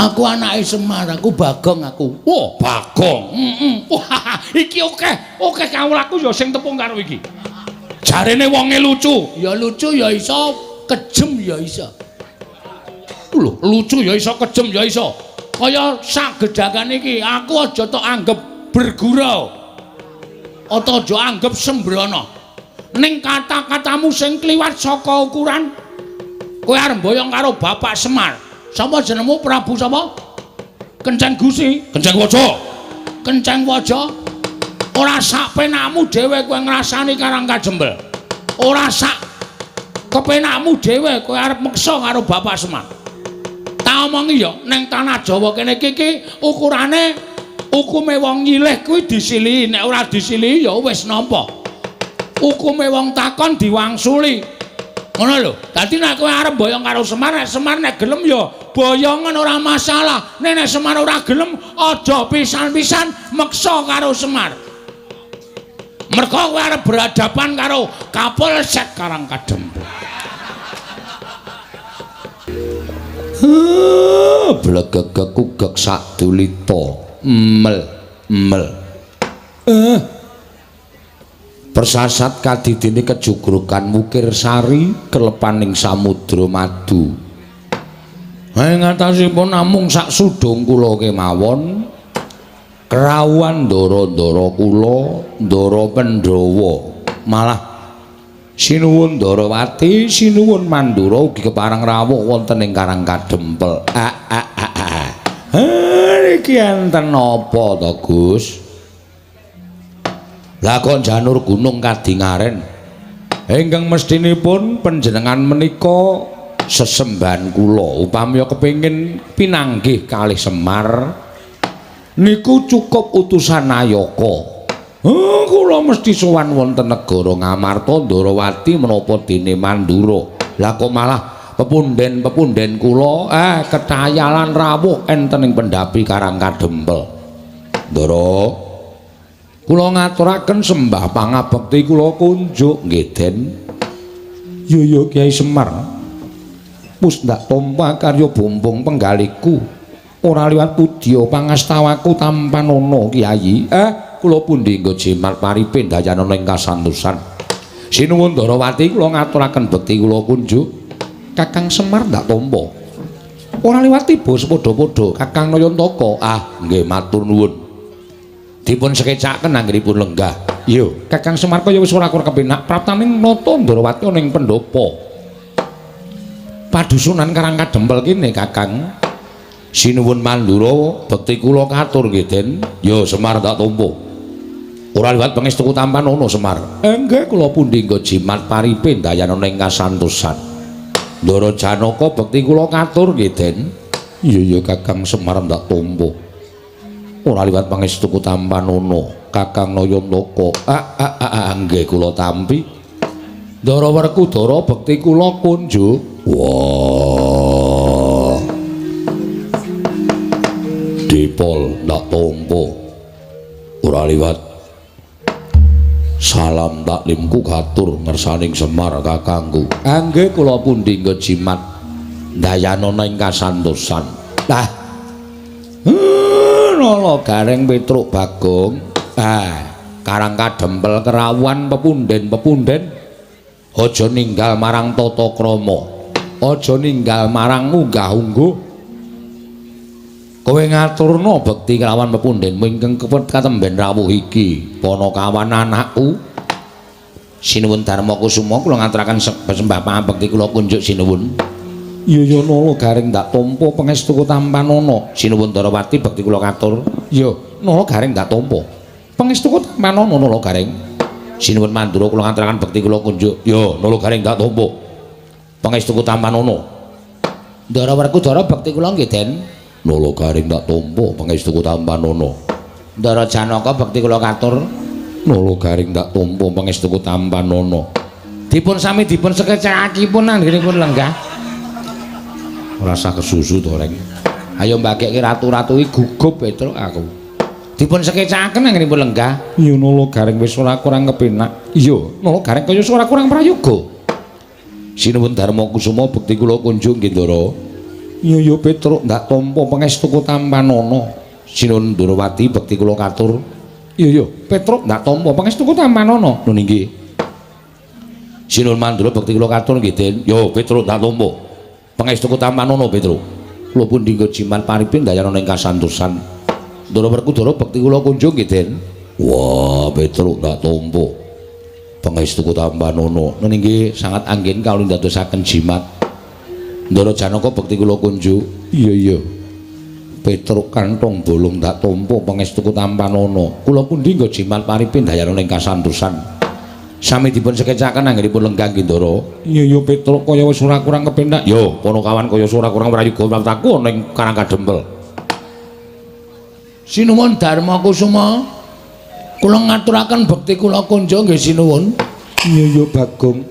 Aku anake Semar, aku Bagong aku. Wah, Bagong. Heeh. Wah, iki akeh, akeh kawulaku ya sing tepung karo iki. Jarene wonge lucu. Ya lucu ya iso, kejem ya iso. Lho, lucu ya iso, kejem ya iso. Kaya sak gedhakan iki, aku aja tok anggep bergurau. Atau aja anggep sembrono. Ning kata-katamu sing kliwat saka ukuran, kowe arep mboyong karo Bapak Semar. Sapa jenengmu Prabu sapa? Kenceng Gusi, Kenceng Waja. Kenceng Waja. Ora sak penakmu dhewe kowe ngrasani Karang Kajembel. Ora sak kepenakmu dhewe kowe arep meksa karo Bapak Semar. Tak omongi ya, ning tanah Jawa kene iki ukurane hukume wong nyilih kuwi disilihi, nek ora disilihi ya wis nampa. Hukume wong takon diwangsuli. Ngono lho. Dadi nek kowe arep boyong karo Semar, nek Semar nek gelem ya boyongan ora masalah. Nek nek Semar ora gelem aja pisan-pisan meksa karo Semar. Mergo kowe arep berhadapan karo Kapolsek Karang Kadempel. Blegegek kugek sadulita. Mel mel. Persasat kadidine kejugrugan Wukir Sari kelepaning samudra madu. Ing atasipun namung sak sudung kula kemawon kerawuhan ndara-ndara kula, Ndara Pandhawa, malah sinuwun Ndarawati, sinuwun Mandura ugi kepareng rawuh wonten ing Karang Kadempel. Ah ah ah ah. Iki enten apa to, Gus? Lah kok janur gunung kadingaren. Ingkang mestinipun panjenengan menika sesembahan kula upami kepengin pinanggih kalih Semar niku cukup utusan Nayaka. Kula mesti sowan wonten negara Ngamarta Ndarawati menapa dene Mandura. Lah kok malah pepunden-pepunden kula ketayalan rawuh enten ing pendhapi Karang Kadempel. Ndara, kula ngaturaken sembah pangabekti kula kunjuk nggih Den. Yo yo Kyai Semar. Wis ndak tampa karya bumbung penggaliku. Ora liwat pudya pangastawaku tampanana Kyai. Kula pundi nggo jimat paripe ndayanana ing kasantosan. Sinuwun Ndarawati kula ngaturaken bekti kula kunjuk. Kakang Semar ndak tampa. Ora liwat tiba sepadha-padha Kakang Nayantaka. Ah, nggih matur nuwun. Dipun sekecaken anggenipun lenggah. Iya, Kakang Semar kaya wis ora kurang kepenak praptaning nata Ndarawati ana ing pendhapa. Padusunan Karang Kadempel kene Kakang. Sinuwun Mandura bekti kula katur nggih Den. Ya Semar tak tampa. Ora liwat pangestuku tampanana Semar. Nggih kula pundi nggo jimat paripe ndayanana ing kasantosan. Ndara Janaka bekti kula katur nggih Den. Iya ya Kakang Semar ndak tampa. Ora liwat pangestuku tampanana Kakang Nayantaka. Ah ah ah nggih kula tampi. Ndara Werkudara bekti kula kunjuk. Wah. Dipol ndak tampa. Ora liwat salam taklimku katur ngersaning Semar kakangku. Nggih kula pundi nggo jimat ndayanana ing kasantosan. Lah Nala Gareng Petruk Bagong. Ah, Karang Kadempel kerawuhan pepunden-pepunden aja ninggal marang tata krama. Aja ninggal marang unggah-ungguh. Kowe ngaturna bekti kelawan pepundenmu ingkang katemben rawuh iki. Panakawan anakku. Sinuwun Darma Kusuma kula ngaturaken sembah pangabekti kula kunjuk sinuwun. Iya ya Nala Gareng ndak tampa pangestuku tampanana. Sinuwun Ndarawati bekti kula katur. Iya, Nala Gareng ndak tampa. Pangestuku tampanana Nala Gareng. Sinuwun Mandura kula ngaturaken bekti kula kunjuk. Iya, Nala Gareng ndak tampa. Pangestuku tampanana. Ndara Werkudara bekti kula nggih Den. Nala Gareng ndak tampa pangestuku tampanana. Ndara Janaka bekti kula katur. Nala Gareng ndak tampa pangestuku tampanana. Dipun sami dipun sekecakipun anggenipun lenggah. Ora usah kesusu to, Reng. Ayo mbagekke ratu-ratu iki gugup Petruk aku. Dipun sekecakaken anggenipun lenggah. Iya Nala Gareng wis ora kurang kepenak. Iya, Nala Gareng kaya ora kurang prayoga. Sinuwun Darma Kusuma bekti kula kunjung nggih Ndara. Iya ya Petruk ndak tampa pangestuku tampanana. Sinuwun Ndorowati bekti kula katur. Iya ya Petruk ndak tampa pangestuku tampanana. Nun inggih. Sinuwun Mandura bekti kula katur nggih Den. Yo Petruk ndak tampa pangestuku tampanana Petruk. Kula pun dinggo jimat paripin dayana ing kasantosan. Ndara Werkudara bekti kula kunjung nggih Den. Wah Petruk ndak tampa pangestuku tampanana. Nun inggih sangat anggen kawula ndadosaken jimat. Ndara Janaka bekti kula kunjuk. Iya iya. Petruk kantong bolong ndak tampa pangestuku tampanana. Kula pundi nggo jimat paripin dayana ing kasantosan. Sami dipun sekecaken anggenipun lenggah nggih Ndara. Iya iya Petruk kaya wis ora kurang kepenak. Yo Panakawan kaya ora kurang prayoga praptaku ana ing Karang Kadempel. Sinuwun Darma Kusuma. Kula ngaturaken bekti kula kunjung nggih sinuwun. Iya iya Bagong.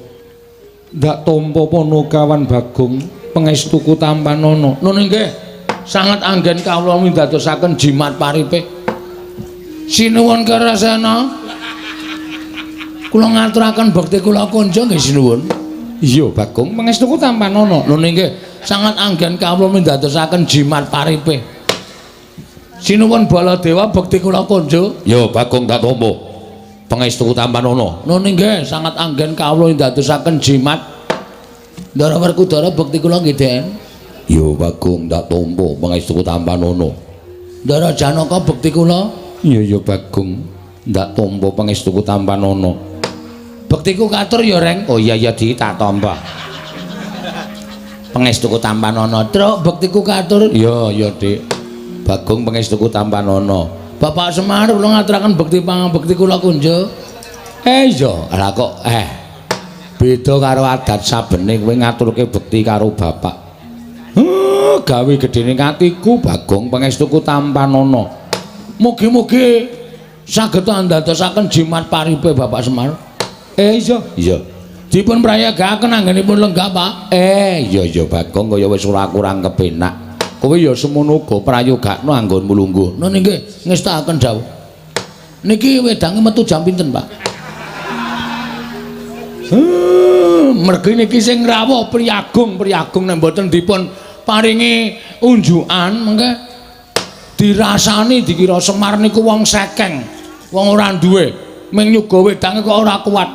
Ndak tampa Panakawan Bagong pangestuku tampanana. Nun inggih sanget anggen kawula windadosaken jimat paripe. Sinuwun Kerasena. Kula ngaturaken bekti kula kunjung nggih sinuwun. Iya Bagong pangestuku tampanana. Nun inggih sanget anggen kawula windadosaken jimat paripe. Sinuwun Baladewa bekti kula kunjung. Ya Bagong tak tampa pangestuku tampanana. Nun inggih sanget anggen kawula windadosaken jimat. Ndara Werkudara bekti kula nggih Den. Ya Bagong tak tampa pangestuku tampanana. Ndara Janaka bekti kula. Iya ya Bagong ndak tampa pangestuku tampanana. Bektiku katur ya Reng. Oh iya iya di tak tampa. Pangestuku tampanana. Truk bektiku katur. Iya iya Dik. Bagong pangestuku tampanana. Bapak Semar kula ngaturaken bekti pangabekti kula kunjuk. Iya, lah kok beda karo adat sabene kowe ngaturke bekti karo bapak. Gawe gedene atiku Bagong pangestuku tampanana. Mugi-mugi saged andadosaken jimat paripe Bapak Semar. Iya, iya. Dipun prayogakaken anggenipun lenggah, Pak. Iya iya Bagong kaya wis ora kurang kepenak. Kowe ya semono uga prayogakno anggonmu lungguh. Nun inggih ngestakaken dawuh. Niki wedange metu jam pinten, Pak? Mergi niki sing rawuh priyagung, priyagung nek mboten dipun paringi unjukan mengke dirasani dikira Semar niku wong sekeng, wong ora duwe, ming nyuga wedange kok ora kuat.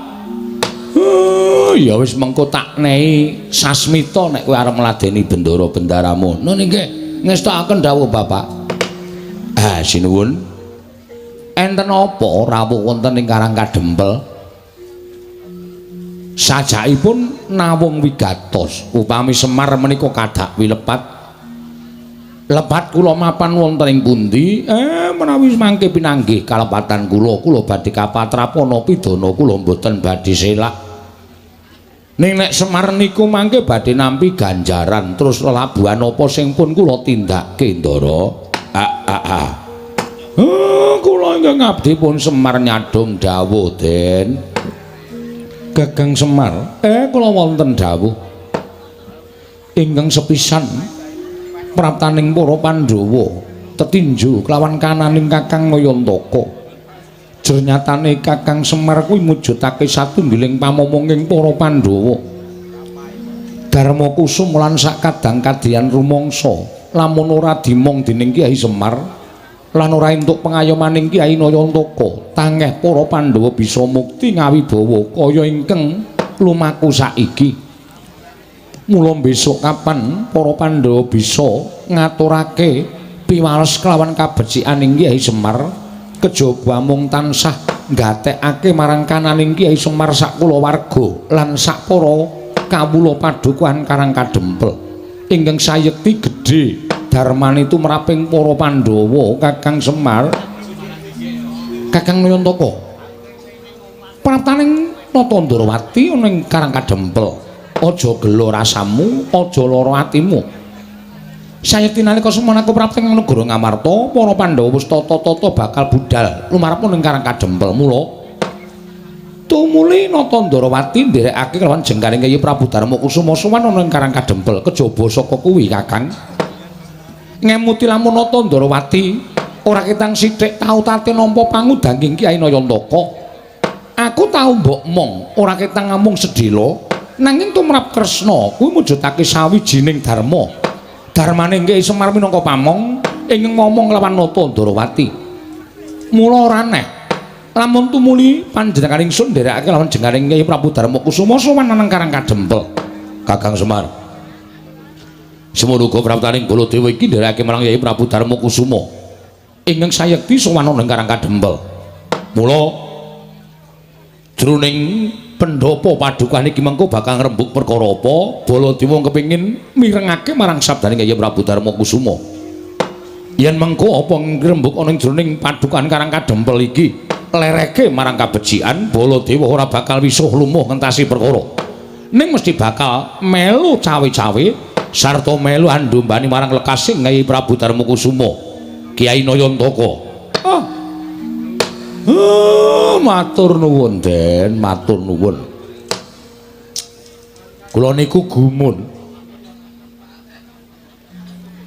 Ya wis mengko tak nehi sasmita nek kowe arep ngladeni bendara bendaramu. Nun inggih ngestakaken dawuh Bapak. Ah sinuwun. Enten apa rawuh wonten ing Karang Kadempel? Sajakipun nawung wigatos upami Semar menika kadak wilepat. Lepat kula mapan wonten ing pundi? Menawi mangke pinanggih kalepatan kula, kula badhe kapatrapana pidana kula mboten badhe selak. Ning nek Semar niku mangke badhe nampi ganjaran terus lelabuhan apa sing pun kula tindakke Ndara. Kula ingkang ngabdi pun Semar nyadong dawuh Den. Gagang Semar, kula wonten dawuh ingkang sepisan praptaning para Pandhawa tetinju kelawan kananing Kakang Nayantaka. Jernyatane Kakang Semar kuwi mujudake satunggiling pamomonging para Pandhawa. Darma Kusum lan sakadang kadiyan rumangsa lamun ora dimong dening Kyai Semar lan ora entuk pengayomaning Kyai Nayantaka, tangeh para Pandhawa bisa mukti ngawibawa kaya ingkang lumaku saiki. Mula besok kapan para Pandhawa bisa ngaturake piwales kelawan kabecikan Kyai Semar, kejaba mung tansah nggatekake marang kananing Kyai Semar sak kulawarga lan sak para kawula padukuhan Karang Kadempel ingkang sayekti gedhe darmane tumraping para Pandhawa. Kakang Semar, Kakang Nayantaka praptaning Nata Ndorowati ana ing Karang Kadempel, aja gela rasamu, aja lara atimu. Sayekti nalika semono aku prapti ing negara Ngamarta, para Pandhawa wis tata-tata bakal budal lumarep ning Karang Kadempel. Mula tumuli Nata Ndorowati nderekake kelawan jengkaring Kyai Prabu Darma Kusuma sowan ana ing Karang Kadempel. Kejaba saka kuwi Kakang ngemuti lamun Nata Ndorowati ora ketang sithik tau tate nampa pangudanging Kyai Nayantaka. Aku tau mbok mong ora ketang amung sedhela, nanging tumrap Kresna kuwi mujudake sawijining dharma. Darmane Kyai Semar minangka pamong ingkang momong lawan Nata Ndarawati. Mula ora aneh lamun tumuli panjenengan ingsun nderekake lawan jenenganing Kyai Prabu Darma Kusuma sowan nang Karang Kadempel. Kakang Semar. Semono uga praptaning Baladewa iki nderekake marang Kyai Prabu Darma Kusuma ingkang sayekti sowan nang Karang Kadempel. Mula jroning pendhapa padukan iki mengko bakal ngrembug perkara apa, Baladewa kepengin mirengake marang sabdaning Kyai Prabu Darma Kusuma. Yen mengko apa ngrembug ana ing jroning padukan Karang Kadempel iki lereke marang kabecikan, Baladewa ora bakal wisuh lumuh ngentasi perkara. Ning mesti bakal melu cawe-cawe sarta melu andumbani marang lekasing Kyai Prabu Darma Kusuma, Kyai Nayantaka. Ah. Matur nuwun, Den, matur nuwun. Kula niku gumun.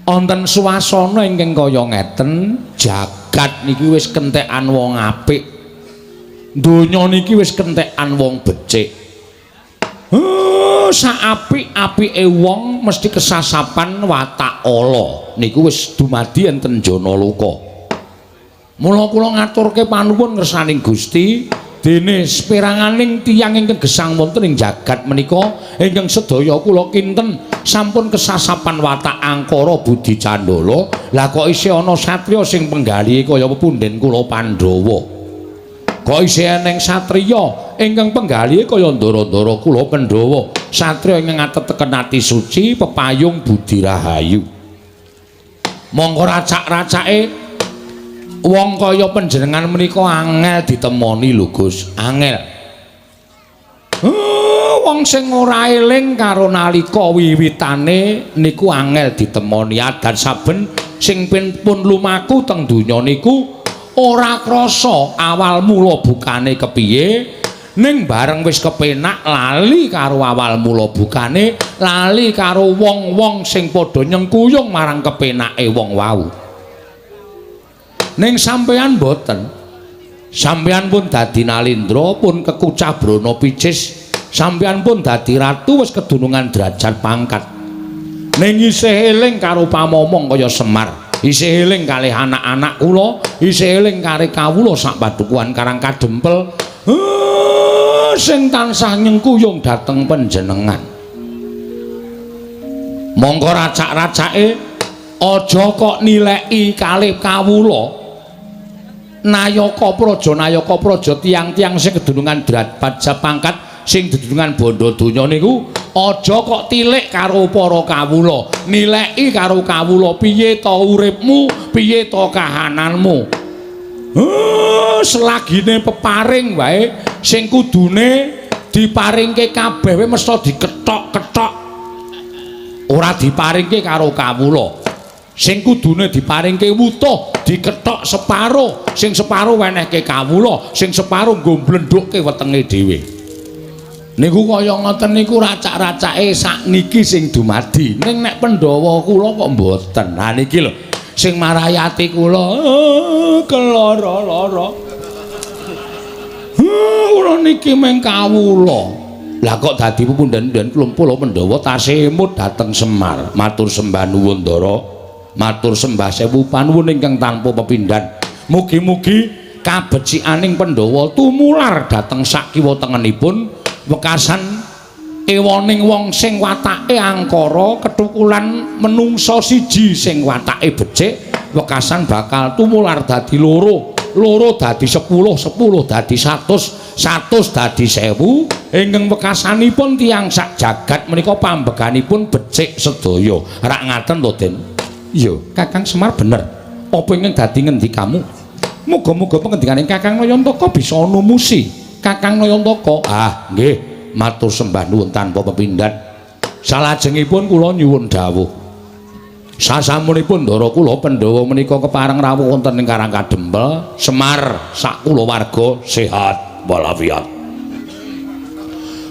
Wonten swasana ingkang kaya ngeten, jagat niki wis kentekan wong apik. Donya niki wis kentekan wong becik. Sak apik-apike wong mesti kesasapan watak ala. Niku wis dumadi enten jana loka. Mula kula ngaturke panuwun ngersaning Gusti, dene seperanganing tiyang ingkang gesang wonten ing jagat menika ingkang sedaya kula kinten sampun kesasapan watak angkara budi candala. Lah kok isih ana satriya sing penggalihe kaya pepunden kula Pandhawa. Kok isih eneng satriya ingkang penggalihe kaya ndara-ndara kula Pandhawa, satriya ingkang ateteken ati suci pepayung budi rahayu. Mongko racak-racake wong kaya panjenengan menika angel ditemoni lho Gus, angel. Wong sing ora eling karo nalika wiwitane niku angel ditemoni. Adan saben sing pun lumaku teng donya niku ora krasa awal mula bukane kepiye, ning bareng wis kepenak lali karo awal mula bukane, lali karo wong-wong sing padha nyengkuyung marang kepenake wong wau. Ning sampeyan mboten. Sampeyan pun dadi nalindra, pun kekucah brana picis, sampeyan pun dadi ratu wis kedunungan derajat pangkat. Ning isih eling karo pamomong kaya Semar, isih eling kalih anak-anak kula, isih eling karo kawula sak padukuhan Karang Kadempel, sing tansah nyengkuyung dhateng panjenengan. Mongko racak-racake aja kok nileki kalih kawula. Nayaka praja, nayaka praja tiyang-tiyang sing kedunungan derajat pangkat, sing dedunungan bondo donya niku aja kok tilik karo para kawula, nileki karo kawula piye to uripmu, piye to kahananmu. Selagine peparing wae sing kudune diparingke kabeh wae mesti dikethok-kethok. Ora diparingke karo kawula. Sing kudune diparingke wutuh dikethok separo, sing separo wenehke kawula, sing separo nggo mblendhukke wetenge dhewe. Niku kaya ngoten niku racak-racake sakniki sing dumadi. Ning nek Pandhawa kula kok mboten. Ha niki lho sing marai ati kula keloro-loro. Kula niki mung kawula. Lah kok dadi pepunden-punden klumpul Pandhawa tasih emut dhateng Semar. Matur sembah nuwun Ndara. Matur sembah sewu panuwun ingkang tanpa pepindhan. Mugi-mugi kabecikaning Pandhawa tumular dhateng sak kiwa tengenipun wekasan ewoning wong sing watake angkara kethukulan menungsa siji sing watake becik, wekasan bakal tumular dadi loro, loro dadi 10, 10 dadi 100, 100 dadi 1000. Ingkang wekasanipun tiyang sak jagat menika pambeganipun becik sedaya. Rak ngaten to, Den? Iya, Kakang Semar bener. Apa ingkang dadi ngendikamu? Muga-muga pengendikane Kakang Nayantaka bisa numusi. Kakang Nayantaka. Ah, nggih, matur sembah nuwun tanpa pepindhan. Salajengipun kula nyuwun dawuh. Sasampunipun ndara kula Pandhawa menika kepareng rawuh wonten ing Karang Kadempel, Semar sak kulawarga sehat walafiat.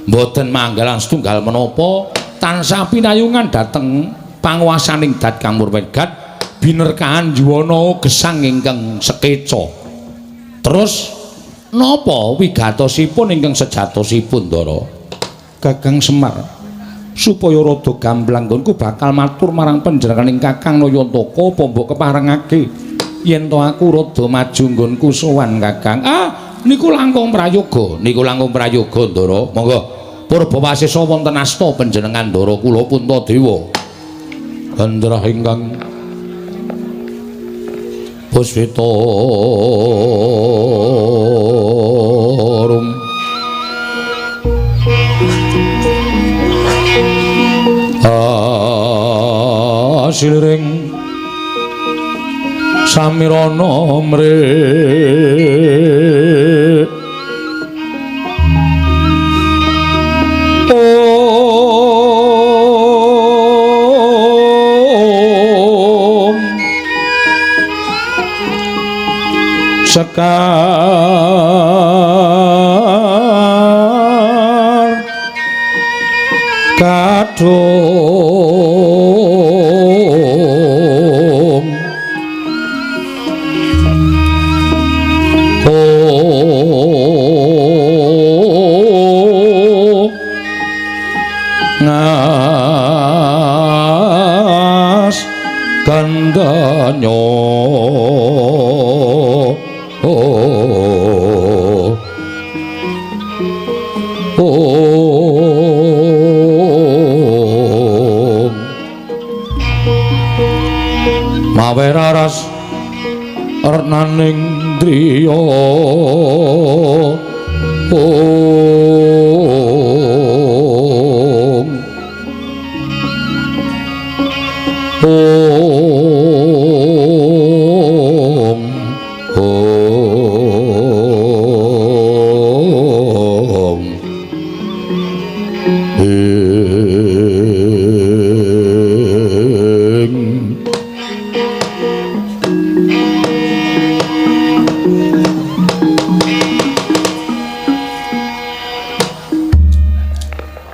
Mboten manggalan setunggal menapa tansah pinayungan dhateng panguwasaning Dat Kang Murwegat binerkahan yuwana gesang ingkang sekeca. Terus napa wigatosipun ingkang sejatosipun, Ndara? Kakang Semar. Supaya rada gamblang nggonku bakal matur marang panjenenganing Kakang Nayantaka apa mbok keparengake yen to aku rada maju nggonku sowan Kakang. Ah, niku langkung prayoga, niku langkung prayoga Ndara. Monggo purbawasesa wonten asta panjenengan Ndara kula Puntadewa. Gandrah ingkang puspita rum asiliring samirana mre om sekar kadung ngas gandanyo mawe raras renaning driya om om om ing.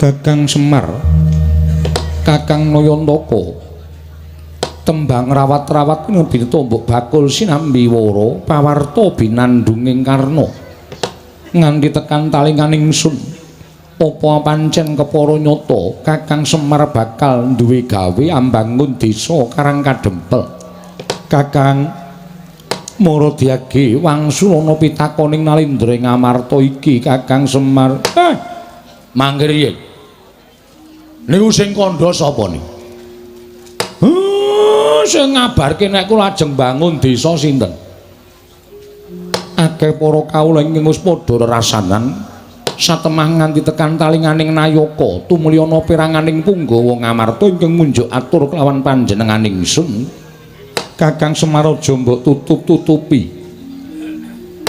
Kakang Semar, Kakang Nayantaka, tembang rawat-rawat ngembi tombok bakul sinambi wara pawarta binandunging karna nganti tekan talinganing sun. Apa pancen kepara nyata Kakang Semar bakal duwe gawe ambangun desa Karang Kadempel? Kakang Maradiage wangsulana pitakoning Nalindra ing Amarta iki Kakang Semar. Mangke riyin. Niku sing kandha sapa niku? Sing ngabarke nek kula ajeng bangun desa sinten? Akeh para kawula ingkang wis padha rerasanan satemah nganti tekan talinganing nayaka tumliyana peranganing punggawa Ngamarta ingkang munjuk atur kelawan panjenenganing sun. Kakang Semar aja mbok tutup-tutupi.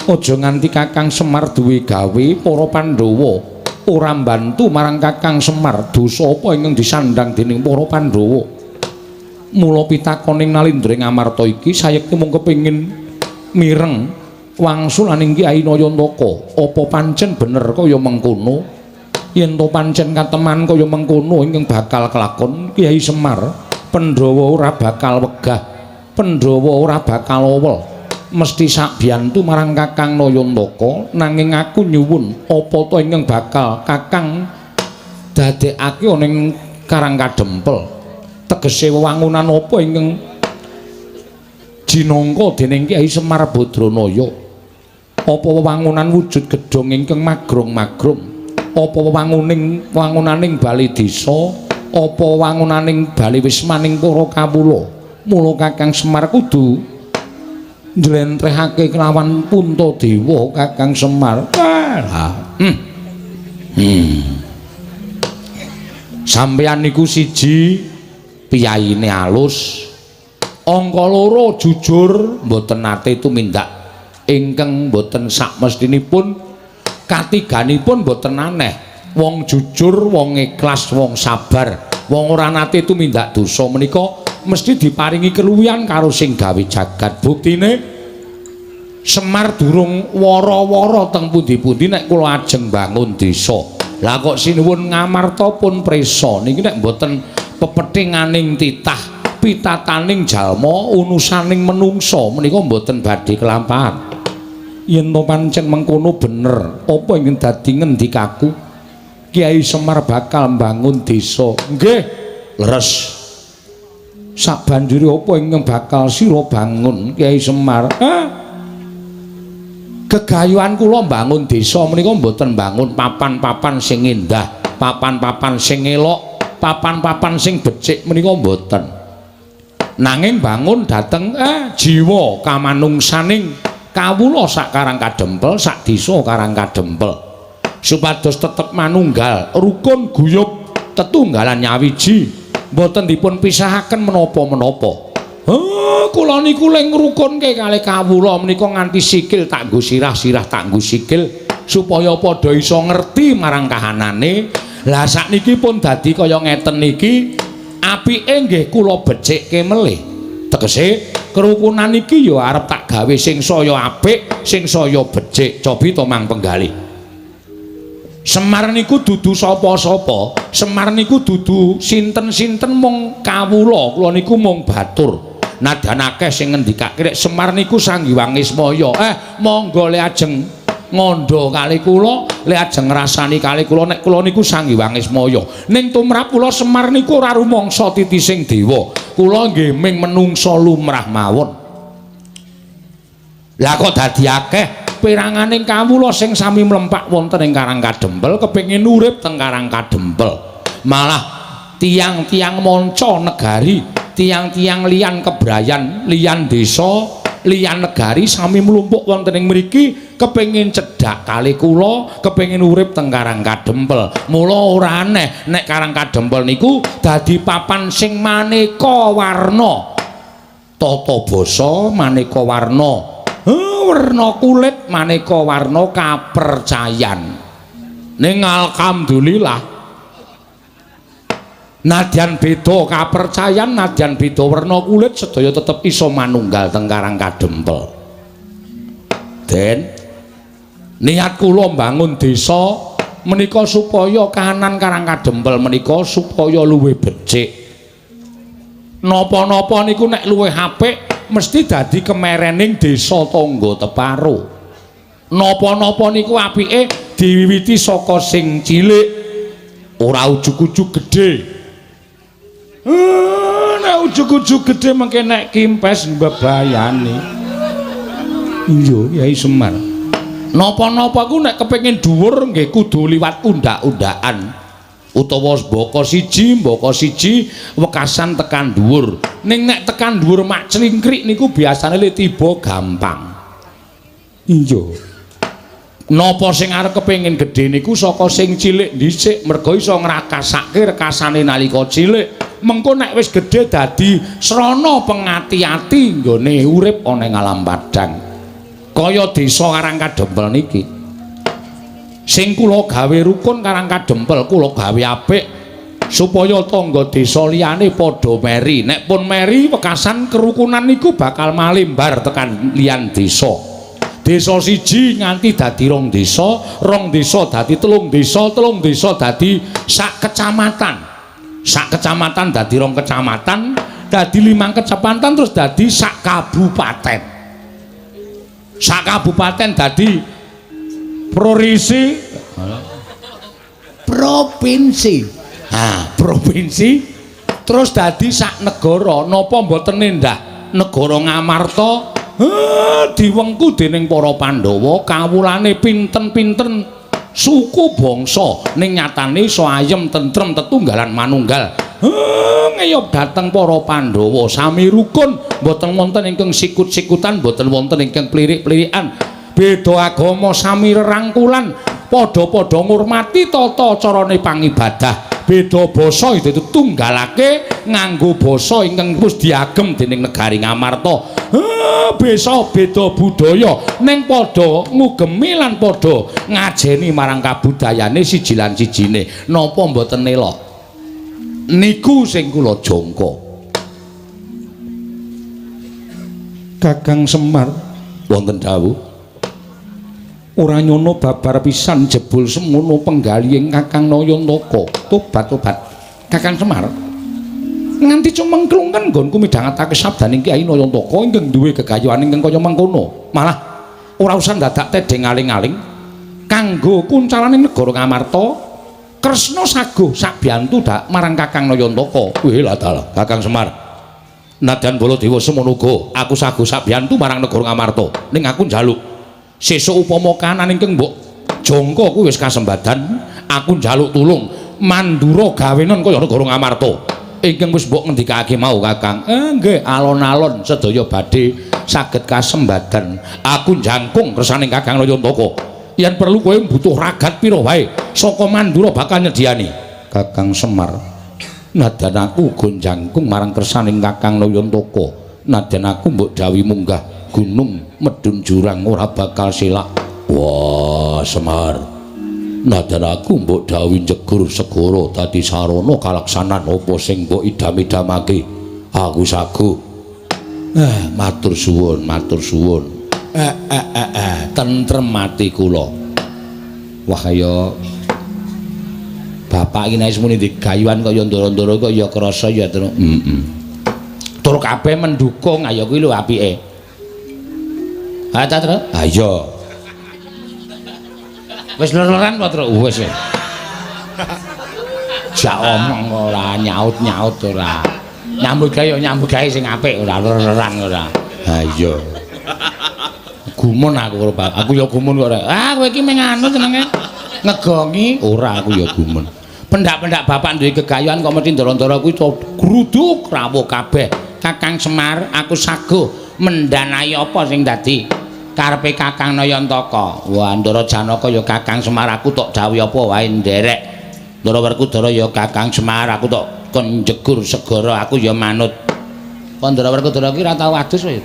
Aja nganti Kakang Semar duwe gawe para Pandhawa ora mbantu marang Kakang Semar. Dosa apa ingkang disandhang dening para Pandhawa? Mula pitakoning Nalindra ing Amarta iki sayekti mung kepengin mireng wangsulaning Kyai Nayantaka. Apa pancen bener kaya mengkono? Yen to pancen kateman kaya mengkono ingkang bakal kelakon Kyai Semar, Pandhawa ora bakal wegah, Pandhawa ora bakal owel, mesti sakbiyantu marang Kakang Nayantaka. Nanging aku nyuwun apa to ingkang bakal Kakang dadekake ana ing Karang Kadempel? Tegese wewangunan apa ingkang jinangka dening Kyai Semar Badranaya? Apa wewangunan wujud gedhong ingkang magrong-magrong? Apa wewangunaning bale desa? Apa wewangunaning bale wismaning para kawula? Mula Kakang Semar kudu njlentrehake kelawan Puntadewa Kakang Semar. Sampeyan niku siji piyayine alus, angka loro jujur mboten nate tumindak ingkang mboten sakmestinipun, katiganipun mboten aneh. Wong jujur, wong ikhlas, wong sabar, wong ora nate tumindak dosa menika mesti diparingi keluwihan karo sing gawe jagat. Buktine Semar durung wara-wara teng pundi-pundi nek kula ajeng bangun desa. Lah kok sinuwun Ngamarta pun prisa niki nek mboten pepethinganing titah pitataning jalma unusaning menungsa menika mboten badhe kelampahan. Yen to pancen mengkono bener apa ingkang dadi ngendikaku? Kiai Semar bakal mbangun desa. Nggih, leres. Sabanjure apa ingkang bakal sira bangun Kiai Semar? Hah? Gegayuhan kula mbangun desa menika mboten mbangun papan-papan sing endah, papan-papan sing elok, papan-papan sing becik menika mboten. Nanging bangun dhateng jiwa kamanungsaning kawula sak Karang Kadempel, sak desa Karang Kadempel, supados tetep manunggal, rukun, guyub, tetunggalan nyawiji, mboten dipun pisahaken menapa-menapa. Kula niku le ngrukunke kalih kawula menika nganti sikil tak nggo sirah, sirah tak nggo sikil, supaya padha iso ngerti marang kahanane. Lah sakniki pun dadi kaya ngeten niki, apike nggih kula becikke melih. Tegese kerukunan iki ya arep tak gawe sing saya apik, sing saya becik. Cobi to Mang Penggalih. Semar niku dudu sapa-sapa, Semar niku dudu sinten-sinten, mung kawula, kula niku mung batur. Nadyan akeh sing ngendikake nek Semar niku Sang Hyang Ismaya. Monggo le ajeng ngandha kali kula, le ajeng ngrasani kali kula nek kula niku Sang Hyang Ismaya. Ning tumrap kula Semar niku ora rumangsa titising dewa. Kula nggih ming menungsa lumrah mawon. Lah kok dadi akeh peranganing kawula sing sami mlempak wonten ing Karang Kadempel kepengin urip teng Karang Kadempel. Malah tiang-tiang manca negari, tiang-tiang liyan kebrayan, liyan desa, liyan negari sami mlumpuk wonten ing mriki kepengin cedhak kali kula, kepengin urip teng Karang Kadempel. Mula ora aneh nek Karang Kadempel niku dadi papan sing maneka warna. Tata basa maneka warna, werna kulit maneka warna kapercayan. Ning alhamdulillah nadyan beda kapercayan, nadyan beda werna kulit, sedaya tetep iso manunggal teng Karang Kadempel. Den, niat kula mbangun desa menika supaya kahanan Karang Kadempel menika supaya luwih becik. Napa-napa niku nek luwih apik mesti dadi kemerening desa tangga teparo. Napa-napa niku apike diwiwiti saka sing cilik, ora ujug-ujug gedhe. Nek ujug-ujug gedhe mengke nek kimpes mbebayani. Iya, Yai Semar. Napa-napa ku nek kepengin dhuwur nggih kudu liwat undak-undakan. Utawa mbaka siji wekasan tekan dhuwur. Ning nek tekan dhuwur mak clingkrik niku biasane le tiba gampang. Iya. Napa sing arep kepengin gedhe niku saka sing cilik dhisik, merga iso ngrakasake rekasane nalika cilik. Mengko nek wis gedhe dadi srana pengati-ati nggone urip ana ing alam padhang. Kaya desa Karang Kadempel niki. Sing kula gawe rukun Karang Kadempel, kula gawe apik supaya tangga desa liyane padha meri. Nek pun meri wekasan kerukunan niku bakal malimbar tekan liyan desa. Desa siji nganti dadi rong desa, rong desa dadi telung desa, telung desa dadi sak kecamatan. Sak kecamatan dadi rong kecamatan, dadi 5 kecamatan, terus dadi sak kabupaten. Sak kabupaten dadi provinsi, provinsi. Ha, provinsi terus dadi sak negara. Napa mboten endah negara Ngamarta diwengku dening para Pandhawa, kawulane pinten-pinten suku bangsa, ning nyatane iso ayem tentrem tetunggalan manunggal. Ngeyop dhateng para Pandhawa sami rukun, mboten wonten ingkang sikut-sikutan, mboten wonten ingkang plirik-plirikan. Beda agama sami rerangkulan, padha-padha ngurmati tata carane pangibadah. Beda basa itu tunggalake nganggo basa ingkang wis diagem dening negari Ngamarta. Besa beda budaya ning padha ngugemi lan padha ngajeni marang kabudayane siji lan sijine. Napa mboten elok? Niku sing kula jangka. Kakang Semar, wonten dawuh. Ora nyono babar pisan jebul semono penggalihing Kakang Nayantaka. Tobat-tobat. Kakang Semar, nganti cumengklungen nggonku midhangetake sabdaning Kyai Nayantaka ingkang duwe gegayuhan ingkang kaya mengkono. Malah ora usah dadak tedheng aling-aling kanggo kuncalaning negara Ngamarta. Kresna saguh sabiyantu dak marang Kakang Nayantaka. Wih lah dalah Kakang Semar. Nadyan Baladewa semono uga aku saguh sabiyantu marang negara Ngamarta. Ning aku njaluk sesuk upama kahanan ingkang mbok jangka kuwi wis kasembadan, aku njaluk tulung Mandura gawenan kaya negara Ngamarta. Ingkang wis mbok ngendikake mau Kakang. Nggih, alon-alon sedaya badhe saged kasembadan. Aku jangkung kersaning Kakang Nayantaka. Yen perlu kowe butuh ragat pira wae saka Mandura bakal nyediani. Kakang Semar, nadyan aku uga jangkung marang kersaning Kakang Nayantaka. Nadyan aku mbok dawuhi munggah gunung medhun jurang ora bakal selak. Wah, Semar, nadyan aku mbok dawuhi njegur segara dadi sarana kalaksanan apa sing mbok idam-idamake, aku saguh. Matur suwun, matur suwun. Tentrem ati kula. Wah kaya bapak iki nek muni digayuhan kaya ndara-ndara kok ya krasa ya, Truk. Heeh. Tur kabeh mendukung, ayo kuwi lho apike. Ha ta, Truk? Ha iya. Wis ler-leran apa, Truk? Wis. Jak omong ora nyaut-nyaut ora. Nyambut gawe ya nyambut gawe sing apik ora ler-leran ora. Ha iya. Gumun aku karo bapak. Aku ya gumun kok ora. Ah kowe iki mung anu jenenge ngegongi. Ora, aku ya gumun. Pendak-pendak bapak duwe gegayuhan kok mesti ndara-ndara kuwi gruduk rawuh kabeh. Kakang Semar, aku saguh mendanai apa sing dadi karepe Kakang Nayantaka. Wah, Ndara Janaka ya Kakang Semar aku tok dawuhi apa wae nderek. Ndara Werkudara ya Kakang Semar aku tok kon njegur segara aku ya manut. Kok Ndara Werkudara ki ora tau adus kowe?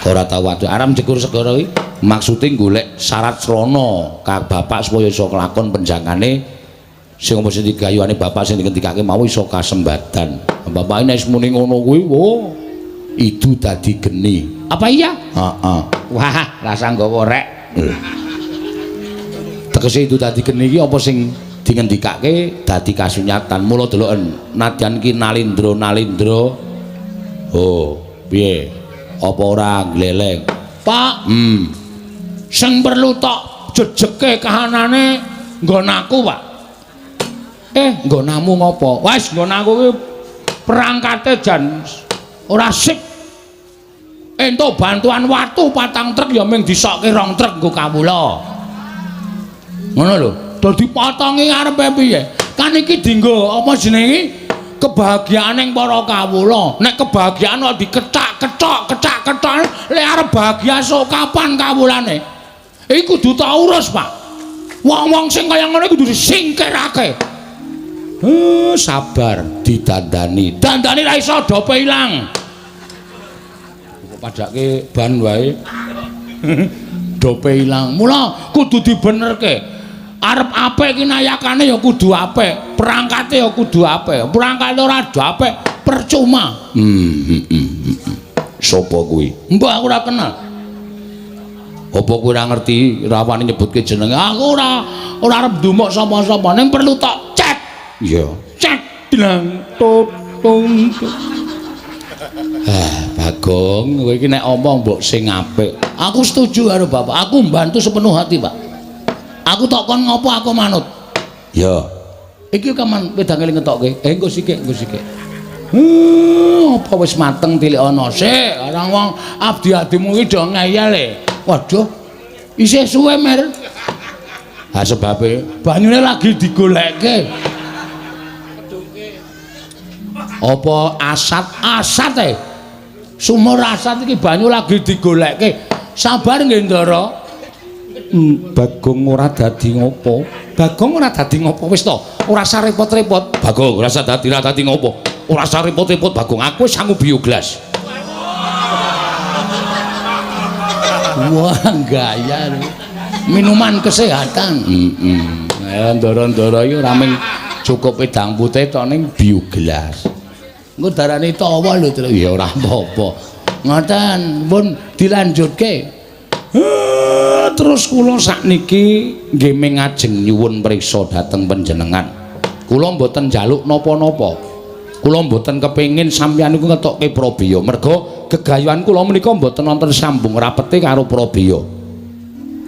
Ora tau adus. Arep njegur segara kuwi maksude golek syarat srana ka bapak supaya iso kelakon penjangane sing apa sing digayuhane bapak sing dingendikake mau iso kasembadan. Bapak nek muni ngono kuwi, oh, idu dadi geni. Apa iya? Heeh. Wah, rasa nggawa rek. Tegese idu dadi geni iki apa sing dingendikake dadi kasunyatan. Mula deloken nadyan ki nalindra-nalindra. Oh, piye? Apa ora gleleng? Pak, Sing perlu tok jejeke kahanane nggon aku, Pak. Nggonamu ngopo? Wes nggon aku ki perangkate jan ora sip. Entuk bantuan watu 4 truk ya mung disokke 2 truk nggo kawula. Ngono lho. Dadi potonge arepe piye? Kan iki dienggo apa jenenge? Kebahagiaan para kawula. Nek kebahagiaan kok dikecak-kecok, kecak-kecok, lek arep bahagia sok kapan kawulane? Iki kudu tak urus, Pak. Wong-wong sing kaya ngono kudu disingkirake. Sabar didandani. Dandani ra iso dope ilang. Kok padake ban wae. Dope ilang. Mula kudu dibenerke. Arep apik iki nayakane ya kudu apik, perangkate ya kudu apik. Perangkate ora apik percuma. Sopo kuwi? Mbah aku ora kenal. Apa kowe ora ngerti rawani nyebutke jenenge? Aku ora arep ndumuk sapa-sapa, ning perlu tok cek. Iya. Cek dlang tutung. Ah, Bagong, kowe iki nek omong mbok sing apik. Aku setuju karo bapak. Aku mbantu sepenuh hati, Pak. Aku tok kon ngopo aku manut. Ya. Iki kaman wedange ngetokke. Engko sikik, engko sikik. Apa wis mateng tilik ana sik. Orang wong abdi-abdimu iki do ngeyel e. Waduh. Isih suwe, Mer. Ha sebabe banyune lagi digolekke. Apa asat? Asat e. Sumur asat iki banyu lagi digolekke. Sabar nggih, Ndara. Bagong ora dadi ngopo. Bagong ora dadi ngopo wis to. Ora usah repot-repot. Bagong ora usah dadi ora dadi ngopo. Ora usah repot-repot Bagong. Aku wis sangu bioglas. Wah, gaya. Minuman kesehatan. Heeh. Ndara-ndara iki ora mung cukup wedang putih tok ning bioglas. Engko darane tawa lho, Tru. Ya ora apa-apa. Ngoten, pun dilanjutke. Terus kula sakniki nggih mengajeng nyuwun priksa dhateng panjenengan. Kula mboten njaluk napa-napa. Kula mboten kepengin sampeyan niku ngetokke prabeya. Merga gegayuhan kula menika mboten wonten sambung rapete karo prabeya.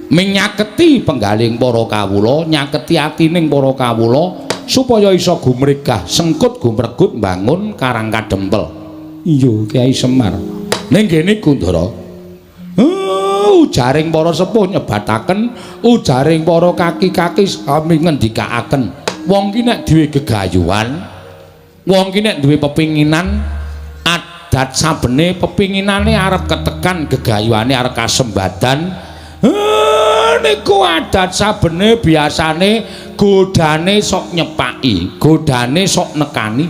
Menyaketi penggaling para kawula, nyaketi atining para kawula supaya iso gumregah sengkut gumregut mbangun Karang Kadempel. Iya, Kyai Semar. Ning kene Kundara. Ujaring para sepuh nyebataken, ujaring para kaki-kaki sami ngendikaaken. Wong ki nek duwe gegayuhan, wong ki nek duwe pepinginan, adat sabene pepinginane arep ketekan, gegayuhane arep kasembadan. Niku adat sabene biasane godane sok nyepaki, godane sok nekani.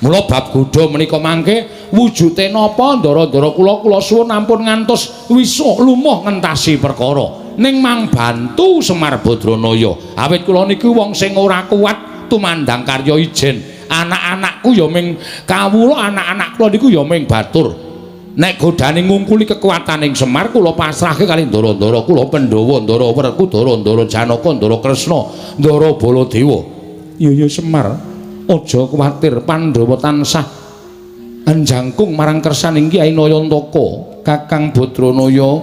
Mula bab godha menika mangke wujude napa ndara-ndara kula, kula suwun ampun ngantos wisuh lumuh ngentasi perkara. Ning mang bantu Semar Badranaya. Awit kula niku wong sing ora kuat tumandang karya ijen. Anak-anakku ya ming kawula, anak-anak kula niku ya ming batur. Nek godane ngungkuli kekuataning Semar kula pasrahke kali ndara-ndara kula Pandhawa, Ndara Werkudara, Ndara Janaka, Ndara Kresna, Ndara Baladewa. Iya ya Semar, aja kuwatir, Pandhawa tansah njangkung marang kersaning Kyai Nayantaka, Kakang Badranaya.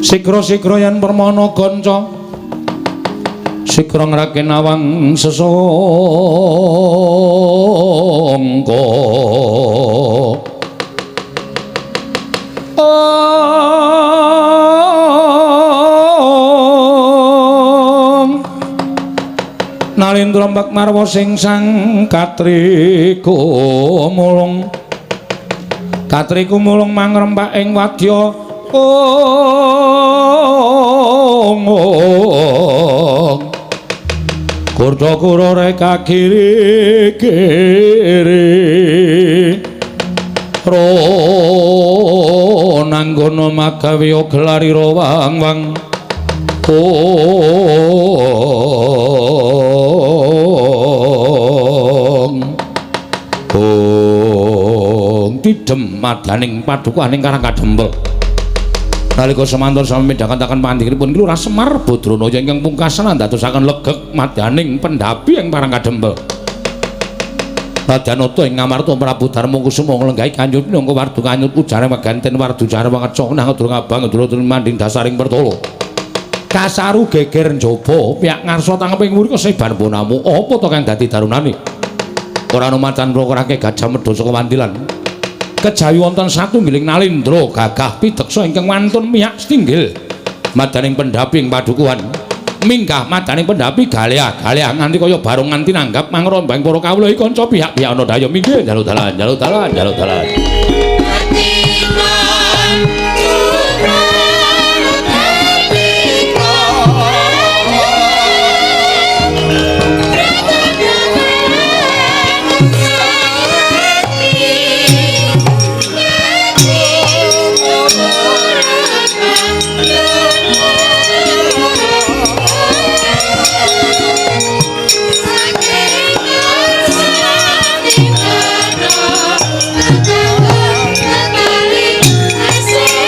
Sikra-sikra yen permana kanca, sikra ngraken awang sesangka. Nalendra mbak marwa sing sang katriku mulung, katriku mulung mangrempak ing wadya. Kurda kura reka kiri kiri ro nanggono magawe gelari ro wang wang. Ong tidem madaning padukaning Karang Kadempel. Nalika semanten sami midhangetaken pandhikripun Lurah Semar Badranaya ingkang pungkasan andadosaken legeg madaning pendhapi ing Karang Kadempel. Rajanata ing Ngamarta Prabu Darma Kusuma nglenggahi kanjut minangka wardu kanyut ujare maganten wardu jare wangeca nang durung abang durung manding dasaring pertala. Kasaru geger njaba piyak ngarsa tangeping wuri kesebar bonamu apa to kang dadi darunane? Ora ana macan mrokorake gajah medha saka wandilan. Kejawi wonten satunggiling nalendra gagah pideksa ingkang wantun miyak setinggil madaning pendhapi ing padukuhan. Minggah madaning pendhapi galeah-galeah nganti kaya barong nganti nanggap mangrombang para kawula iki kanca pihak-pihak ana daya minggir njaluk dalan njaluk dalan njaluk dalan. Thank you.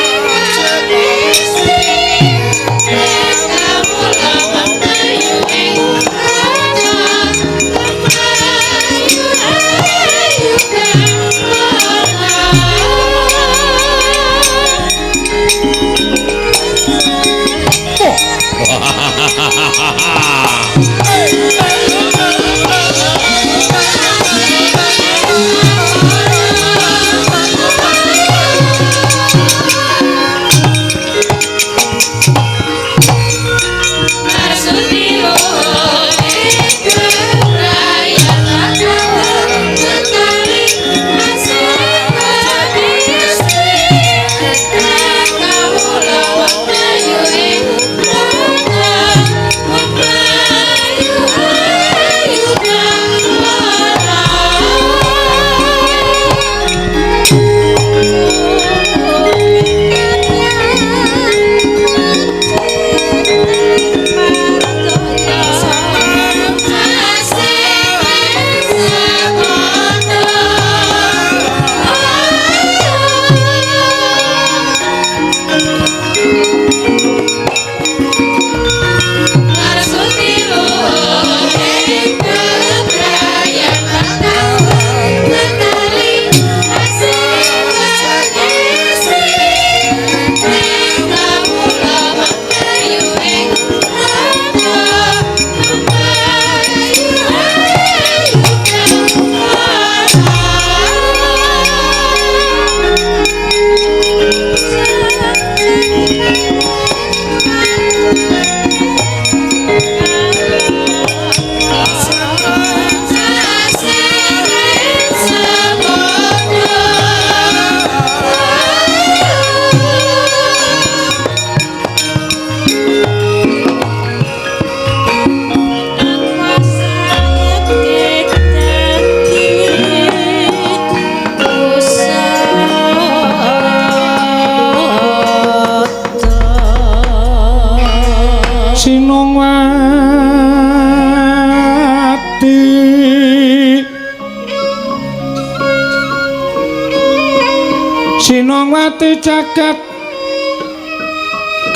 Gunungwati jagat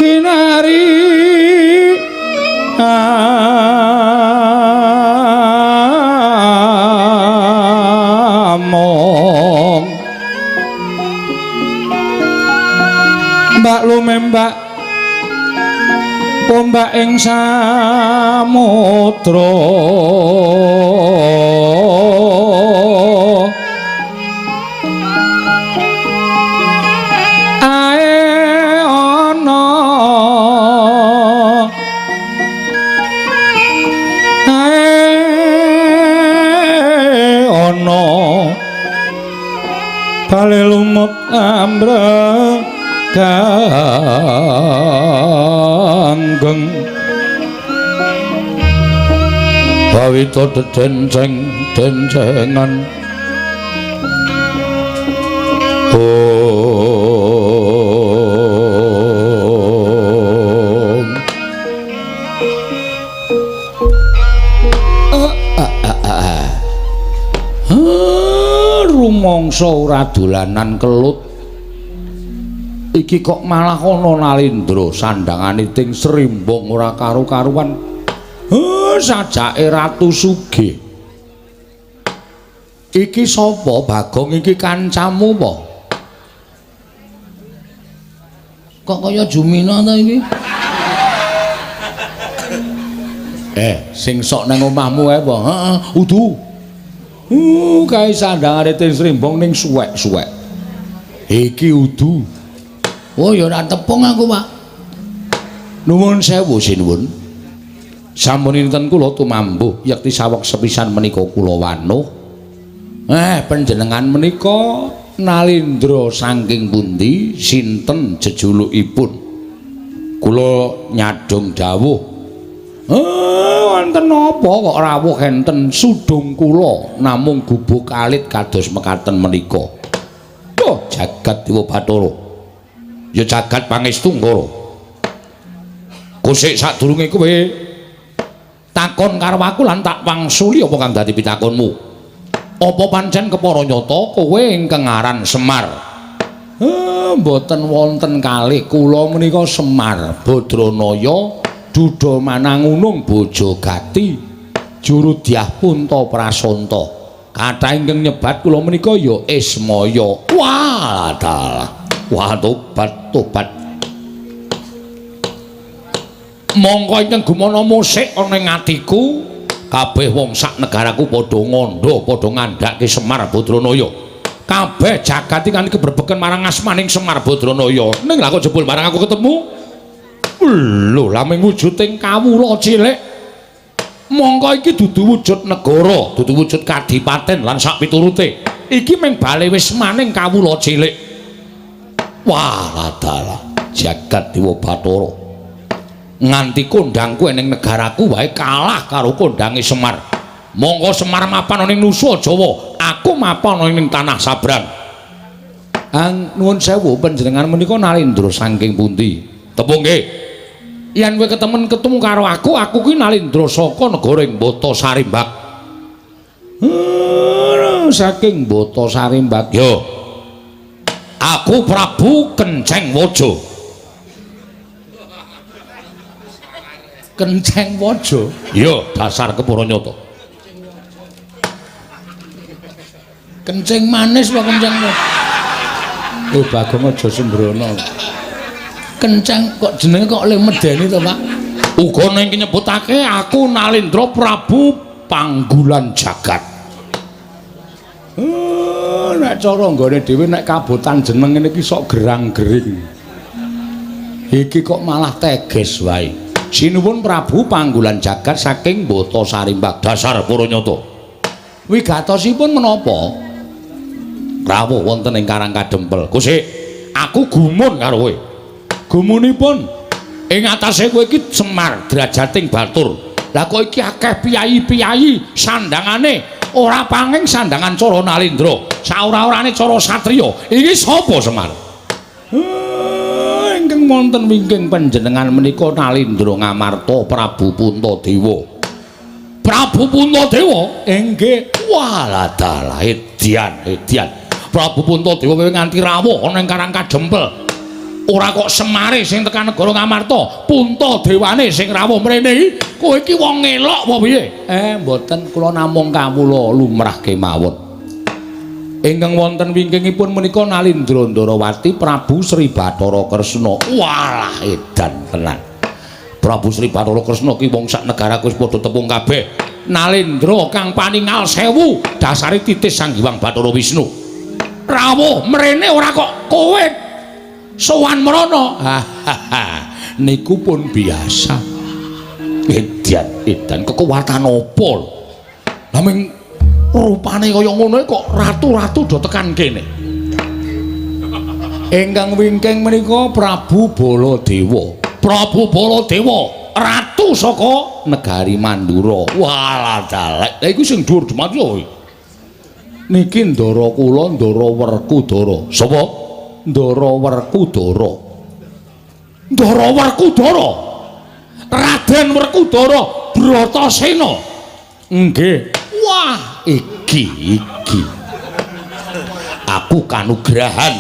kinari among mbak lumembak ombak ing samudra ae ana ae ana bale lumut ambrek ganggeng bawita dedenceng dencengan om rumangsa ora dolanan kelut iki kok malah ana Nalindra sandangane ting srimbong ora karu-karuan. Sajake Ratu Sugih. Iki sapa Bagong iki kancamu apa? Kok kaya Jumina ta iki? Sing sok nang omahmu ae apa? Heeh, udu. Kae sandangane ting srimbong ning suwek-suwek. Iki udu. Oh ya ora tepung aku, Pak. Nuwun sewu sinuwun. Sampun inten kula tumambuh yekti saweg sepisan menika kula wanuh. Panjenengan menika Nalindra saking pundi sinten jejulukipun? Kula nyadhong dawuh. Wonten napa kok rawuh enten sudung kula namung gubuk alit kados mekaten menika. Oh, jagat Dewa Bathara. Ya jagat pangestu Ngara. Kusik sadurunge kowe takon karo aku lan tak wangsuli apa kang dadi pitakonmu. Apa pancen kepara nyata kowe ingkang aran Semar? Mboten wonten kalih kula menika Semar Badranaya Duda Manangunung Bojogati juru dyah Punta Prasanta. Kathah ingkang nyebat kula menika ya Ismaya. Wah, dalah. Wah, tobat tobat. Mongko ingkang gumana musik ana ing atiku, kabeh wong sak negaraku padha ngandha, padha ngandhake Semar Badranaya. Kabeh jagat iki nganti kebrebeken marang asmaning Semar Badranaya. Ning lha kok jebul marang aku ketemu? Lho, lha mung wujuding kawula cilik. Mongko iki dudu wujud negara, dudu wujud kadipaten lan sak piturute. Iki mung bale wismaning kawula cilik. Wah, dalah jagat Dewa Bathara. Nganti kondangku ning negaraku wae kalah karo kondange Semar. Monggo Semar mapan ning Nusa Jawa, aku mapan ning tanah Sabrang. Nuwun sewu panjenengan menika Nalindra saking pundi? Tepung nggih. Yen kowe ketemen ketemu karo aku, aku kuwi Nalindra saka negara ing Bata Sarimbak. Saking Bata Sarimbak. Yo. Aku Prabu Kenceng Waja. Kenceng Waja? Iya, dasar kepara nyata. Kenceng manis apa kenceng waja? Bagong aja sembrono. Kenceng kok jenenge kok le medeni to, Pak? Uga ning nyebutake aku Nalindra Prabu Panggulan Jagat. Nek cara nggone dhewe nek kabotan jeneng ngene iki sok gerang-gering. Iki kok malah teges wae. Sinuwun Prabu Panggulan Jagat saking Bata Sarimbak dasar para nyata. Wigatosipun menapa? Rawuh wonten ing Karang Kadempel. Kusik, aku gumun karo kowe. Gumunipun ing atase kowe iki Semar drajating batur. Lah kok iki akeh piyayi-piyayi sandangane ora panging sandangan cara Nalindra, saora-orane cara satriya. Iki sapa Semar? Ingkang wonten wingking panjenengan menika Nalindra Ngamarta Prabu Puntadewa. Prabu Puntadewa? Inggih. Walah dalah edian edian. Prabu Puntadewa kowe nganti rawuh ana ing Karang Kadempel. Ora kok Semare sing tekan negara Ngamarta, Puntadewane sing rawuh mrene iki. Kowe iki wong ngelok apa piye? Mboten, kula namung kawula lumrah kemawon. Ingkang wonten wingkingipun menika Nalindra Ndarawati Prabu Sri Bathara Kresna. Walah edan tenan. Prabu Sri Bathara Kresna ki wong sak negaraku wis padha tepung kabeh. Nalindra kang paningal sewu dasare titis Sang Hyang Bathara Wisnu. Rawuh mrene ora kok kowe sowan mrono. Niku pun biasa. Edan, edan kekuatan apa lho? Lah ming rupane kaya ngono kok ratu-ratu do tekan kene. Ingkang wingking menika Prabu Baladewa. Prabu Baladewa, ratu saka negari Mandura. Walah dalek. Lah iku sing dhuwur dhumat kuwi. Niki ndara kula Ndara Werkudara. Sapa? Ndara Werkudara. Ndara Werkudara. Raden Werkudara Bratasena. Nggih. Wah, iki iki. Aku kanugrahan.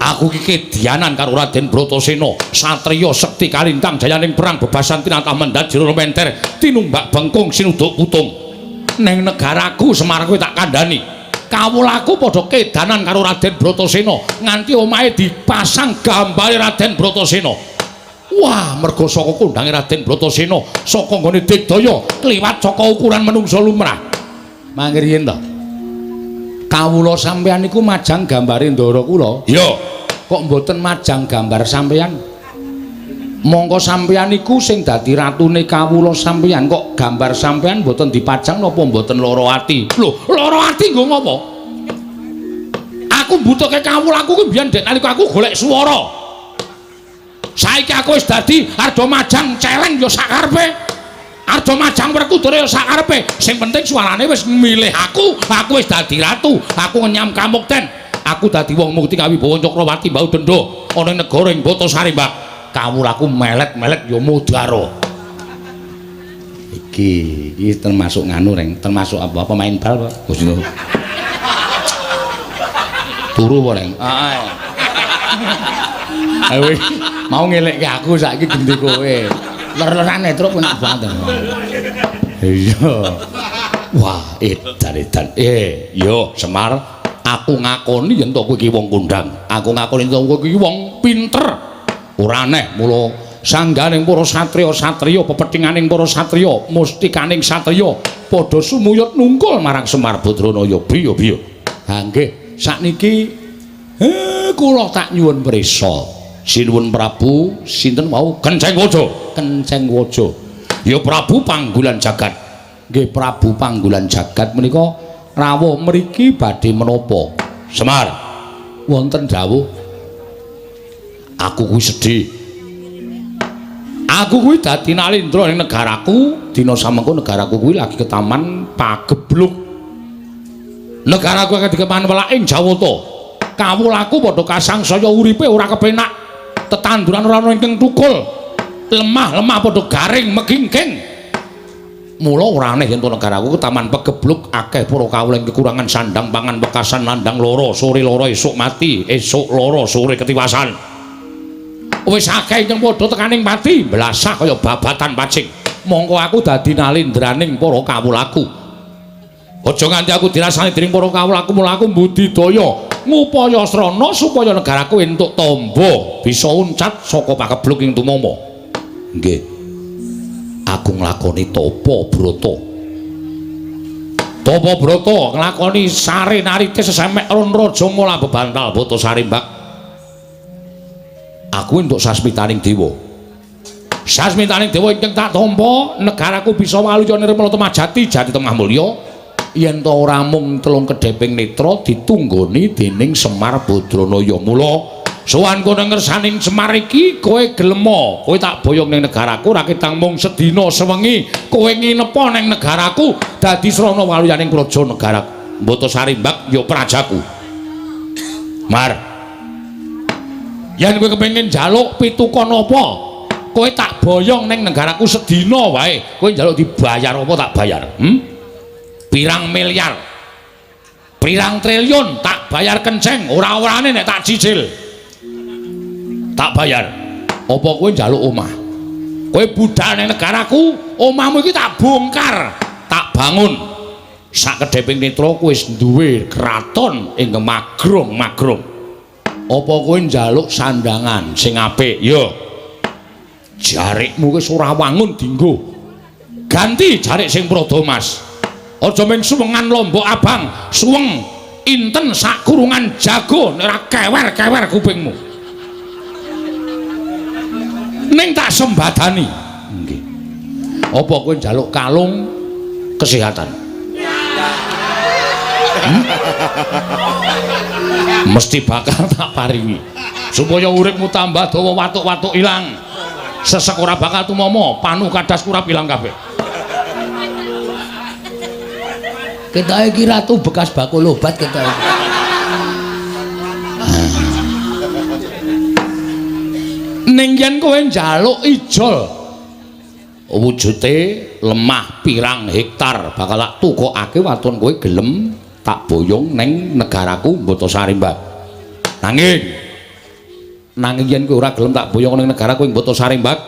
Aku iki kedianan karo Raden Bratasena, satriya sekti kalintang jayaning perang bebasan tinatah mendhat jero menter tinumbak bengkung sinuduk putung. Neng negaraku Semar kuwi tak kandhani. Kawulaku padha kedanan karo Raden Bratasena nganti omahe dipasang gambare Raden Bratasena. Wah, merga saka kondange Raden Bratasena, saka nggone digdaya kliwat saka ukuran menungsa lumrah. Mangke riyen to. Kawula sampeyan niku majang gambare ndara kula. Iya. Kok mboten majang gambar sampeyan? Mongko sampeyan niku sing dadi ratune kawula sampeyan, kok gambar sampeyan mboten dipajang napa mboten lara ati? Lho, lara ati nggo ngopo? Aku mbutuhke kawulaku kuwi biyen dek nalika aku golek swara. Saiki aku wis dadi arda majang celeng ya sakarepe. Arda majang Werkudara ya sakarepe. Sing penting suarane wis milih aku, aku wis dadi ratu, aku ngenyam kamukten. Aku dadi wong mukti kawibawa Cakrawati mbau denda ana ing negara ing Batasari, Mbak. Kawulaku melet-melet ya mudara. Iki iki termasuk nganu reng, termasuk apa pemain bal, Pak? Gusti. Turu apa, Reng? Heeh. Ayo mau ngelekke aku saiki ganti kowe. Ler-lerane truk enak banget. Iya. Wah, edan edan. Yo Semar, aku ngakoni yen to kowe iki wong kondang. Aku ngakoni yen to kowe iki wong pinter. Ora aneh mula sangganing para satriya-satriya, pepethinganing para satriya, mustikaning satriya padha sumuyut nungkul marang Semar Badranaya. Biya-biya. Ha nggih, sakniki kula tak nyuwun prisa. Sinuwun Prabu sinten wau? Kenceng Waja. Kenceng Waja. Ya Prabu Panggulan Jagat. Nggih Prabu Panggulan Jagat menika rawuh mriki badhe menapa? Semar, wonten dawuh. Aku kuwi sedih. Aku kuwi dadi nalindra ning negaraku, dina samengko negaraku kuwi lagi ketaman pagebluk. Negaraku akeh dikeman welaking Jawata. Kawulaku padha kasangsaya uripe ora kepenak. Tetanduran ora ana ingkang tukul. Lemah-lemah padha garing megingking. Mula ora aneh yen to negaraku ketaman pegebluk akeh para kawula ing kekurangan sandang pangan wekasan landang loro, sore loro esuk mati, esuk loro sore ketiwasan. Wis akeh ingkang padha tekaning pati, blasah kaya babatan pacing. Mongko aku dadi nalindraning para kawulaku. Aja nganti aku dirasani dening para kawulaku, mula aku mbudidaya ngupaya srana supaya negaraku entuk tamba bisa uncat saka pagebluk ing tumama. Nggih. Aku nglakoni tapa brata. Tapa brata nglakoni sare narite sesemek ron raja mula bebantal Batasari, Mbak. Aku entuk sasmitaning dewa. Sasmitaning dewa ingkang tak tampa, negaraku bisa waluya nirmala temah jati, jati temah mulya. Yen ta ora mung telung kedheping netra ditunggoni dening Semar Badranaya. Mula sowan kono ngersaning Semar iki kowe gelema, kowe tak boyong ning negaraku ra ketang mung sedina sewengi kowe nginepa ning negaraku dadi srana waluyaning praja negara Batasari, Mbak, ya prajaku. Mar, yen kowe kepengin njaluk pitukon apa, kowe tak boyong ning negaraku sedina wae, kowe njaluk dibayar apa tak bayar? Pirang miliar? Pirang triliun tak bayar kenceng, ora-orane nek tak cicil. Tak bayar. Apa kowe njaluk omah? Kowe budal ning negaraku, omahmu iki tak bongkar, tak bangun. Sakedheping netra kowe wis duwe kraton ing magrong-magrong. Apa kowe njaluk sandangan sing apik? Ya. Jarikmu wis ora wangun dinggo. Ganti jarik sing Prada Mas. Aja mung suwengan lombok abang, suweng inten sak kurungan jago nek ora kewer-kewer kupingmu. Ning tak sembadani. Nggih. Apa kowe njaluk kalung kesehatan? Mesti bakal tak paringi. Supaya uripmu tambah dawa, watuk-watuk ilang. Sesek ora bakal tumomo, panu kadas kurap ilang kabeh. Ketoke iki ratu bekas bakul obat ketoke. Ning yen kowe njaluk ijol wujute lemah pirang hektar bakal tak tukokake waton kowe gelem tak boyong ning negaraku Botasari, Mbak. Nanging yen kowe ora gelem tak boyong ning negaraku ing Botasari, Mbak,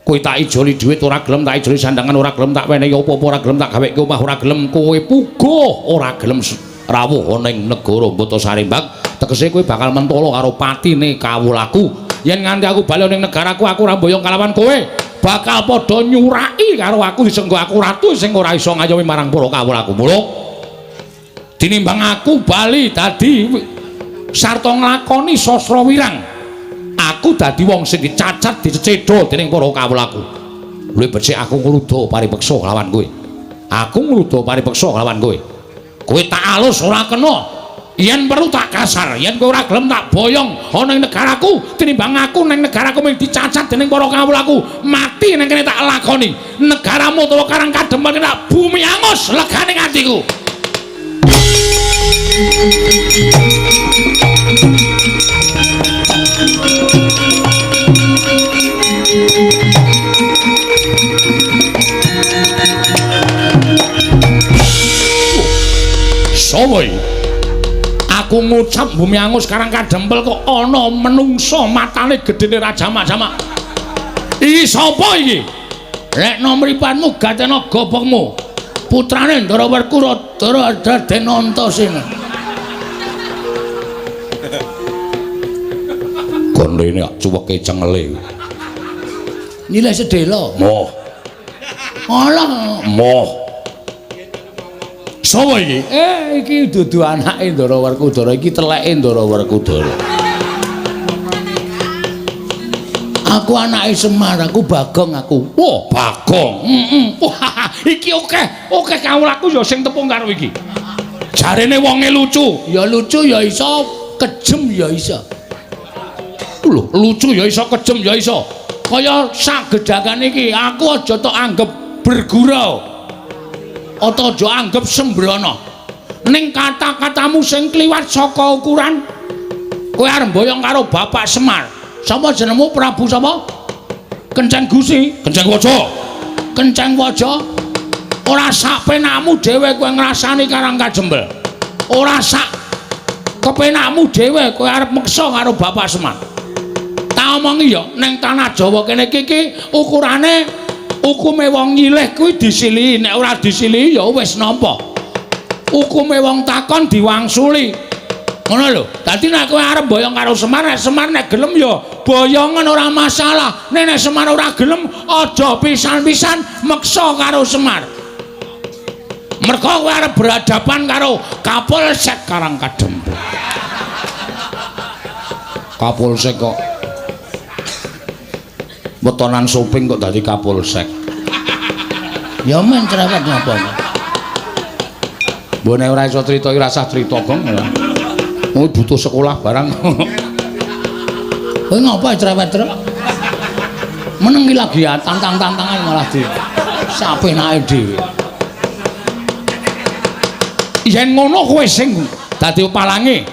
kowe tak ijoli dhuwit ora gelem, tak ijoli sandangan ora gelem, tak wenehi apa-apa ora gelem, tak gaweke omah ora gelem, kowe puguh ora gelem rawuh ning negara Botasari, Mbak, tegese kowe bakal mentolo karo patine kawulaku. Yen nganti aku bali ning negaraku aku ora mboyong kalawan kowe, bakal padha nyuraki karo aku disenggo aku ratu sing ora iso ngayomi marang para kawulaku. Mula tinimbang aku bali dadi sarta nglakoni sastra wirang, aku dadi wong sing dicacat dicecedha dening para kawulaku. Luwih becik aku ngruda paripeksa kelawan kowe. Aku ngruda paripeksa kelawan kowe. Kowe tak alus ora kena. Yen perlu tak kasar, yen kowe ora gelem tak boyong ana ing negaraku, tinimbang aku ning negaraku mung dicacat dening para kawulaku, mati ning kene tak lakoni. Negaramu utawa Karang Kadempel tak bumi angus legane atiku. Sopo iki? Aku ngucap bumi angus Karang Kadempel kok ana menungsa matane gedene raja jamak-jamak. Iki sapa iki? Lekno mripatmu gatena gobokmu. Putrane Ndara Werkudara Raden Antasena. Gondene kok cuweke cengele. Nyilih sedhela. Moh. Alah, moh. Sopo iki? Iki dudu anake Ndara Werkudara, iki teleke Ndara Werkudara. Aku anake Semar, aku Bagong aku. Wah, Bagong. Heeh. Wah, iki akeh kawulaku ya sing tepung karo iki. Jarene wonge lucu. Ya lucu ya iso, kejem ya iso. Lho, lucu ya iso, kejem ya iso. Kaya sagedhakan iki, aku aja tok anggep bergurau. Ata aja anggep sembrono. Ning kata-katamu sing kliwat saka ukuran, kowe arep mboyong karo Bapak Semar. Sapa jenengmu Prabu sapa? Kenceng Gusi, Kenceng Waja. Kenceng Waja. Ora sak penakmu dhewe kowe ngrasani Karang Kajembel. Ora sak kepenakmu dhewe kowe arep meksa karo Bapak Semar. Tak omongi ya, ning tanah Jawa kene iki ukurane hukume wong nyilih kuwi disilihi, nek ora disilihi ya wis nampa. Hukume wong takon diwangsuli. Ngono lho. Dadi nek kowe arep boyong karo Semar, nek Semar nek gelem ya boyongen ora masalah. Nek nek Semar ora gelem aja pisan-pisan meksa karo Semar. Mergo kowe arep berhadapan karo Kapolsek Karang Kadempel. Kapolsek kok wetonan soping kok dadi Kapolsek. Ya men cerewet ngapa. Mbok nek ora iso crita iki rasah crita, Gong. Kowe butuh sekolah barang. Kowe ngapa cerewet truk? Meneng iki lagi tantang-tantangan malah di sapenake dhewe. Yen ngono kowe sing dadi palange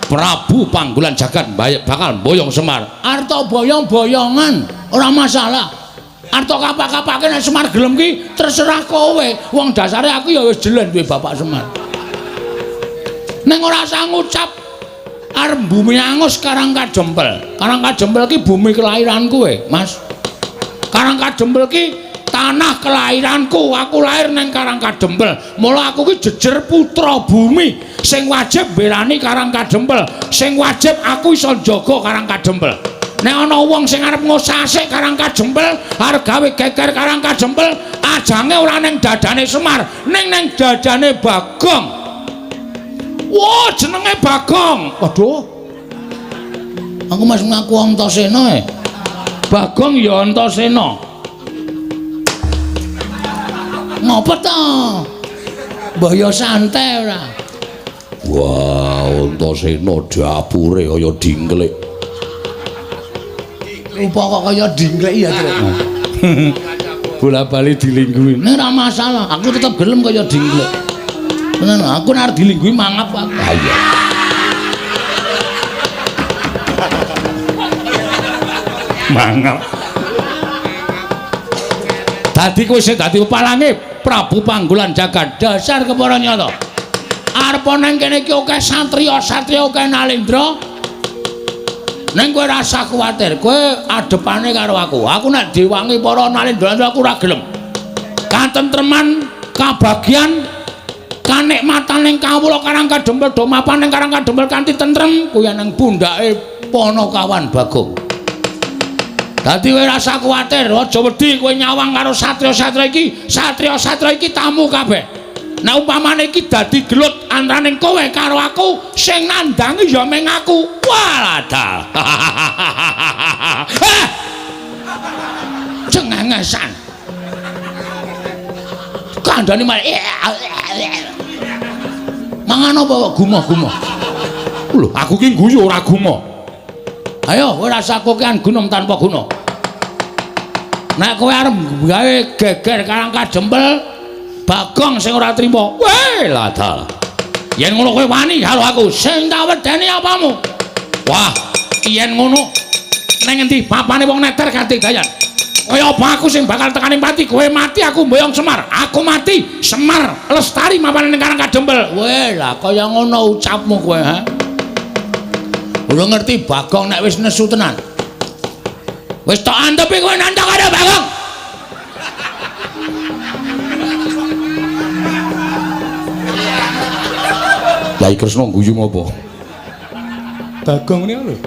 Prabu Panggulan Jagat bakal mboyong Semar. Arta boyong-boyongan ora masalah. Arta kapak-kapake nek Semar gelem ki terserah kowe. Wong dasare aku ya wis jelen duwe Bapak Semar. Ning ora usah ngucap arep bumi angus Karang Kadempel. Karang Kadempel ki bumi kelahiranku Mas. Karang Kadempel ki tanah kelahiranku. Aku lahir nang Karang Kadempel. Mula aku ki jejer putra bumi sing wajib mbelani Karang Kadempel, sing wajib aku iso njaga Karang Kadempel. Nek ana wong sing arep ngosasik Karang Kadempel, arep gawe geger Karang Kadempel, ajange ora ning dadane Semar, ning nang dadane Bagong. Wah, jenenge Bagong. Waduh. Aku mas ngaku Antasena e. Bagong ya Antasena. Ngopo to? Mbah ya santai ora. Wah, Antasena dapure kaya dingklik. Rupa kok kaya dingklik ya, Truk. Bola-bali dilingguhi. Nek ora masalah, aku tetep gelem kaya dingklik. Tenan, aku nek arep dilingguhi mangap aku. Ha iya. Mangap. Dadi kowe sing dadi pepalange Prabu Panggulan Jagat dasar kepara nyata. Arep nang kene iki akeh satriya-satriya akeh nalendra. Ning kowe ora usah kuwatir, kowe adepane karo aku. Aku nek diwangi para nalendra aku ora gelem. Katentreman, kabagyan, kanikmatan ning kawula Karang Kadempel do mapan ning Karang Kadempel kanthi tentrem kuwi nang pundhake Panakawan Bagong. Dadi kowe ora usah kuwatir, aja wedi kowe nyawang karo satriya-satriya iki, satriya-satriya iki tamu kabeh. Nek umpamane iki dadi gelut antaraning kowe karo aku, sing nandangi ya mung aku. Walah. Cengengesan. Kandhane malah mangan apa kok gumoh-gumoh. Lho, aku ki guyu ora gumoh. Ayo, kowe rasa kokean gunung tanpa guna. Nek kowe arep gawe geger Karang Kadempel, Bagong sing ora trima. Weh, ladal. Yen ngono kowe wani karo aku, sing tak wedeni apamu? Wah, yen ngono nang endi papane wong neter kanthi dayan. Kaya apa aku sing bakal tekaning pati, kowe mati aku mboyong Semar. Aku mati, Semar lestari mapane ning Karang Kadempel. Weh, lah kaya ngono ucapmu kowe, ha? Ora ngerti Bagong nek wis nesu tenan. Wis tok antepi kowe nantang karo Bagong. Yai Kresna guyu ngopo? Bagong niku lho.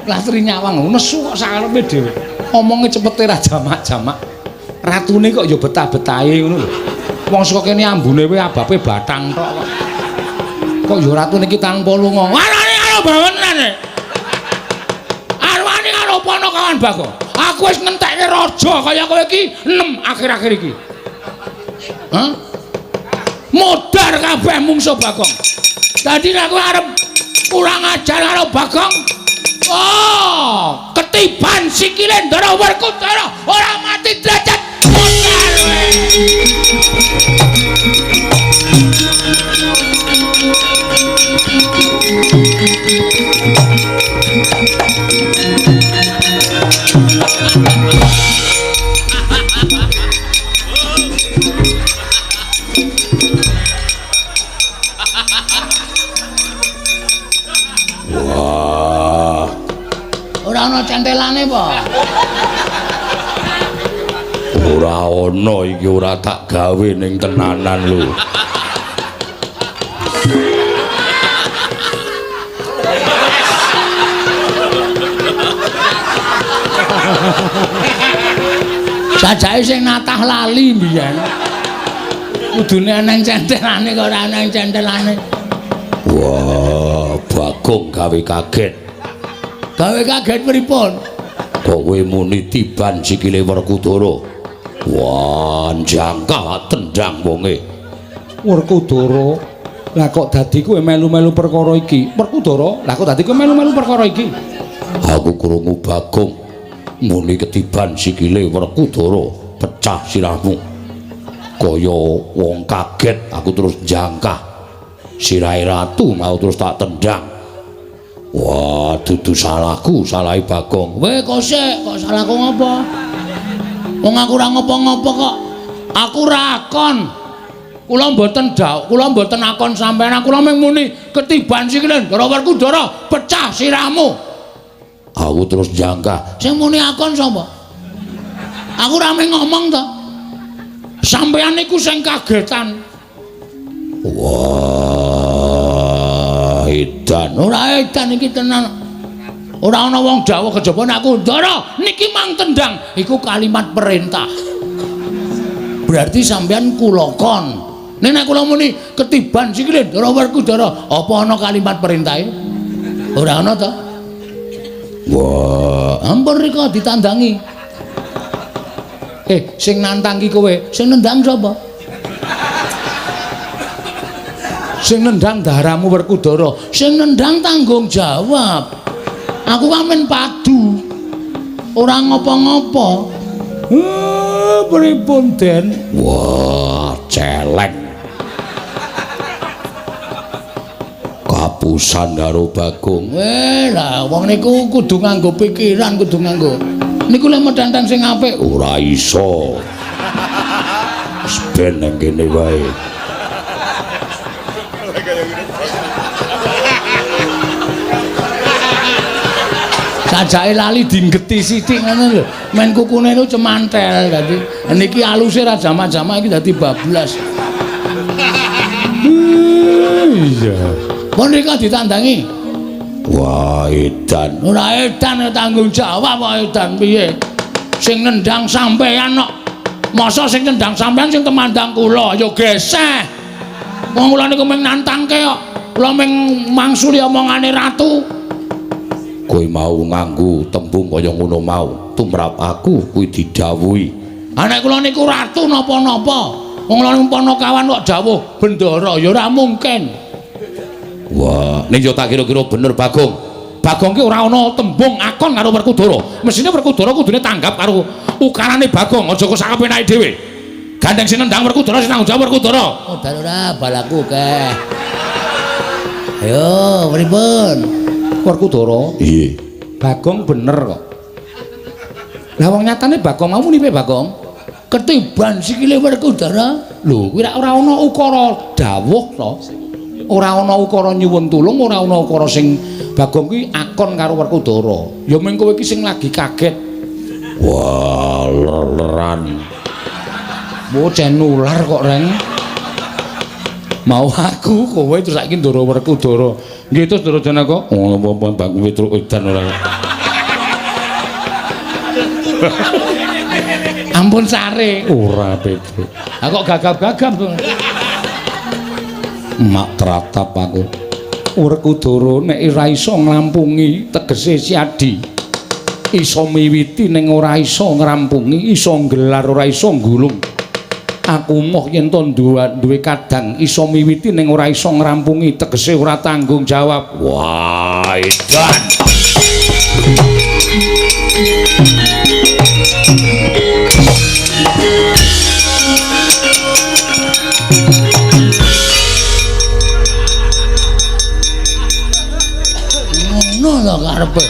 Lastri nyawang nesu kok sakarepe dhewe. Omonge cepete ra jamak-jamak. Ratune kok ya betah-betahe ngono lho. Wong saka kene ambune wae abape bathang tok kok. Kok ya ratune iki tanpa lunga. Warane karo bawenan. Arwane karo Panakawan Bagong. Aku wis ngentekke raja kaya kowe iki 6 akhir-akhir iki. Hah? Modar kabeh mungsuh Bagong. Dadi nek kowe arep kurang ajar karo Bagong, oh, ketiban sikile Ndara Werkudara ora mati derajat modar kowe. Wah. Ora ana centelane apa? Ora ana iki ora tak gawe ning tenanan lho. Jajake sing natah lali mbiyen. Kudune ana centelane kok ora ana centelane. Wah, Bagong gawe kaget. Gawe kaget pripun? Kok kowe muni tiban sikile Werkudara? Wah, jangkah tendang wonge. Werkudara, lah kok dadi kowe melu-melu perkara iki? Werkudara, lah kok dadi kowe melu-melu perkara iki? Aku krungu Bagong muni ketiban sikile Werkudara, pecah sirahmu. Kaya wong kaget, aku terus jangkah. Sirahe ratu mau terus tak tendang. Wah, dudu salahku, salahe Bagong. Weh, kok sik, kok salahku ngopo? Wong aku ora ngopo-ngopo kok. Aku ora kon. Kula mboten dawuh, kula mboten akon sampeyan, kula mung muni ketiban sikile Ndara Werkudara, pecah sirahmu. Aku terus jangka. Sing muni akon sapa? Aku ora mung ngomong to. Sampeyan niku sing kagetan. Wah, edan. Ora edan iki tenan. Ora ana wong dawuh kejaba nek aku Ndara niki mang tendang, iku kalimat perintah. Berarti sampeyan kula kon. Nek nek kula muni ketiban sikile Ndara Werkudara, apa ana kalimat perintahe? Ora ana to. Wah, ampun rika ditandangi. Sing nantang ki kowe, sing nendang sapa? Sing nendang daramu Werkudara, sing nendang tanggung jawab. Aku kan men padu. Ora ngopo-ngopo. Pripun, Den? Wah, celeng. Kapusan karo Bagong. Lah wong niku kudu nganggo pikiran, kudu nganggo. Niku lek medantang sing apik ora iso. Wis ben nang kene wae. Sajake lali dinggeti sithik ngono lho. Men kukune niku cemantel dadi. Niki aluse ra jamak-jamak iki dadi bablas. Iya. Pun rika ditandangi. Wah, edan. Ora edan tanggung jawab kok edan piye? Sing nendang sampeyan kok. Masa sing nendang sampeyan sing temandang kula ya geseh. Wong kula niku mung nantangke kok. Kula mung mangsuli omongane ratu. Kowe mau nganggo tembung kaya ngono mau, tumrap aku kuwi didhawuhi. Ha nek kula niku ratu napa-napa. Wong kula niku panakawan kok dawuh bendara ya ora mungkin. Wah, ning yo tak kira-kira bener Bagong. Bagong ki ora ana tembung akon karo Werkudara. Mesine Werkudara kudune tanggap karo ukarane Bagong, aja kok sak penake dhewe. Gandeng sing nendang Werkudara sing tanggung jawab Werkudara. Oh, ora balaku keh. Ayo, pripun? Werkudara. Iya. Bagong bener kok. Lah wong nyatane Bagong mau muni piye Bagong? Ketiban sikile Werkudara. Lho, kuwi ora ana ukara dawuh to. Ora ana ukara nyuwun tulung, ora ana ukara sing Bagong kuwi akon karo Werkudara. Ya mung kowe iki sing lagi kaget. Wah, leran. Bocah nular kok, Reng. Mau aku kowe terus saiki Ndara Werkudara. Nggih terus Ndara Janaka. Oh, apa Bagong Petruk edan ora. Ampun sare. Ora Petruk. Ha kok gagap-gagap to. Mak tratap aku. Werkudara nek ora iso nglampungi tegese Siadi. Iso miwiti ning ora iso ngrampungi, iso nggelar ora iso nggulung. Aku moh yen to duwe kadang iso miwiti ning ora iso ngrampungi, tegese ora tanggung jawab. Wah, edan. Ngono lho karepe.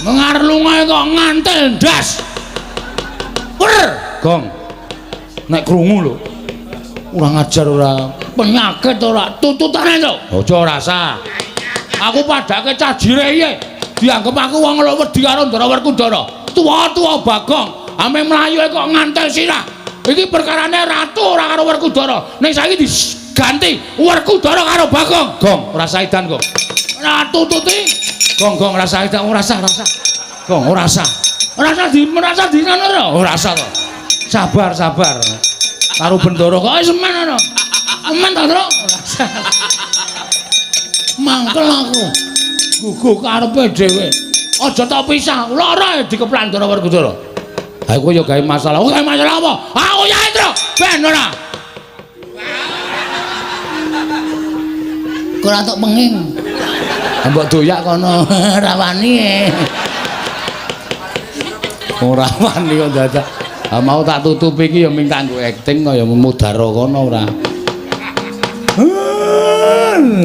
Mengarlungae kok ngantel ndas. Wer, Gong. Nek krungu lho. Ora ngajar ora penyakit ora tututane to. Aja rasa. Aku padake cah jire iye. Dianggep aku wong lho wedi karo Ndara Werkudara. Tuwa-tuwa Bagong, ame mlayu kok ngantel sirah. Iki perkarane ratu ora karo Werkudara. Ning saiki diganti Werkudara karo Bagong. Gong, ora saidan kok. Ora tututi. Gong, gong ora saidan, ora sah, ora sah. Gong, ora sah. Ora sah di merasa di ngono ora? Ora sah to. Sabar, sabar. Karo Bendara kok semen ngono. Aman ta, Tru? Ora sah. Mangkel aku. Guguh karepe dhewe. Aja tak pisah, lara dikeplan Ndara Werkudara. Ha iku ya gawe masalah. Oh, gawe masalah apa? Aku ya, Tru. Ben ora. Kok ora tok penging. Mbok doyak kono ora wani. Ora wani kok dadak. Ha mau tak tutupi iki ya mung kanggo acting kaya mudara kono ora.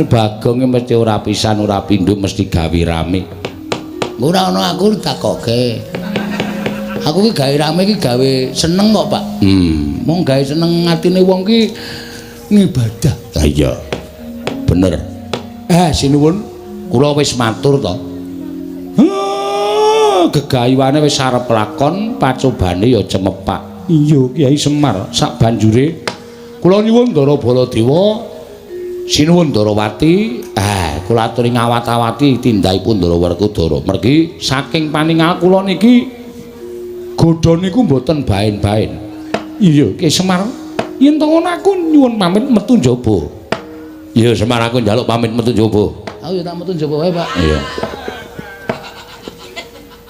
Bagong mesti ora pisan ora pindho mesti gawe rame. Ora ana aku takoke. Aku ki gawe rame ki gawe seneng kok, Pak. Mong gawe seneng atine wong ki ngibadah. Lah iya. Bener. Sinuwun, kula wis matur to. Gegayuhane wis arep lakon, pacobane ya cemepak. Iya, Kyai Semar, sak banjure kula nyuwun Ndara Baladewa, sinuwun Ndarawati, kula aturi ngawat-awati tindakipun Ndara Werkudara. Mergi saking paningal kula niki godha niku mboten baen-baen. Iya, Kyai Semar, yen to ngono aku nyuwun pamit metu njaba. Iya, Semar, aku njaluk pamit metu njaba. Aku ya tak metu njaba wae, Pak. Iya.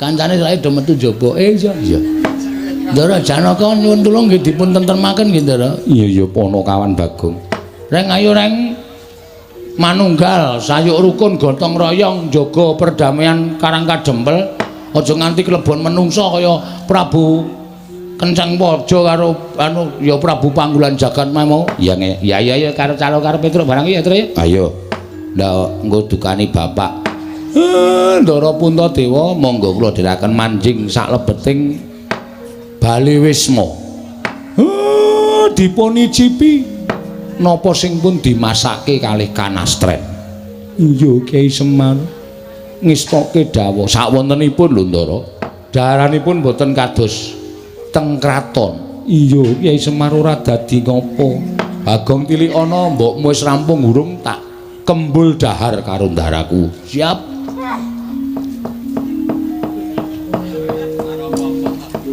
Kancane saiki do metu njaba. Iya. Iya. Ndara Janaka nyuwun tulung nggih dipun tentremaken nggih, Ndara. Iya, iya, Ponokawan Bagong. Reng ayo reng manunggal sayuk rukun gotong royong jaga perdamaian Karang Kadempel. Aja nganti klebon menungsa kaya Prabu Kenceng Waja karo anu ya Prabu Panggulan Jagat mau. Iya, ya ya ya karo calo karo Petruk barang ya, Tru. Ayo. Lah engko dukani bapak. Ndara Puntadewa monggo kula dherekaken manjing saklebeting Bale Wisma. Dipun icipi napa sing pun dimasake kalih kanastren. Iya, Kyai Semar. Ngestoke dawuh sakwontenipun lho, Ndara. Daharanipun boten kados teng kraton. Iya, Kyai Semar ora dadi ngopo. Bagong tilik ana mbokmu wis rampung urung tak kembul dahar karo ndaraku. Siap.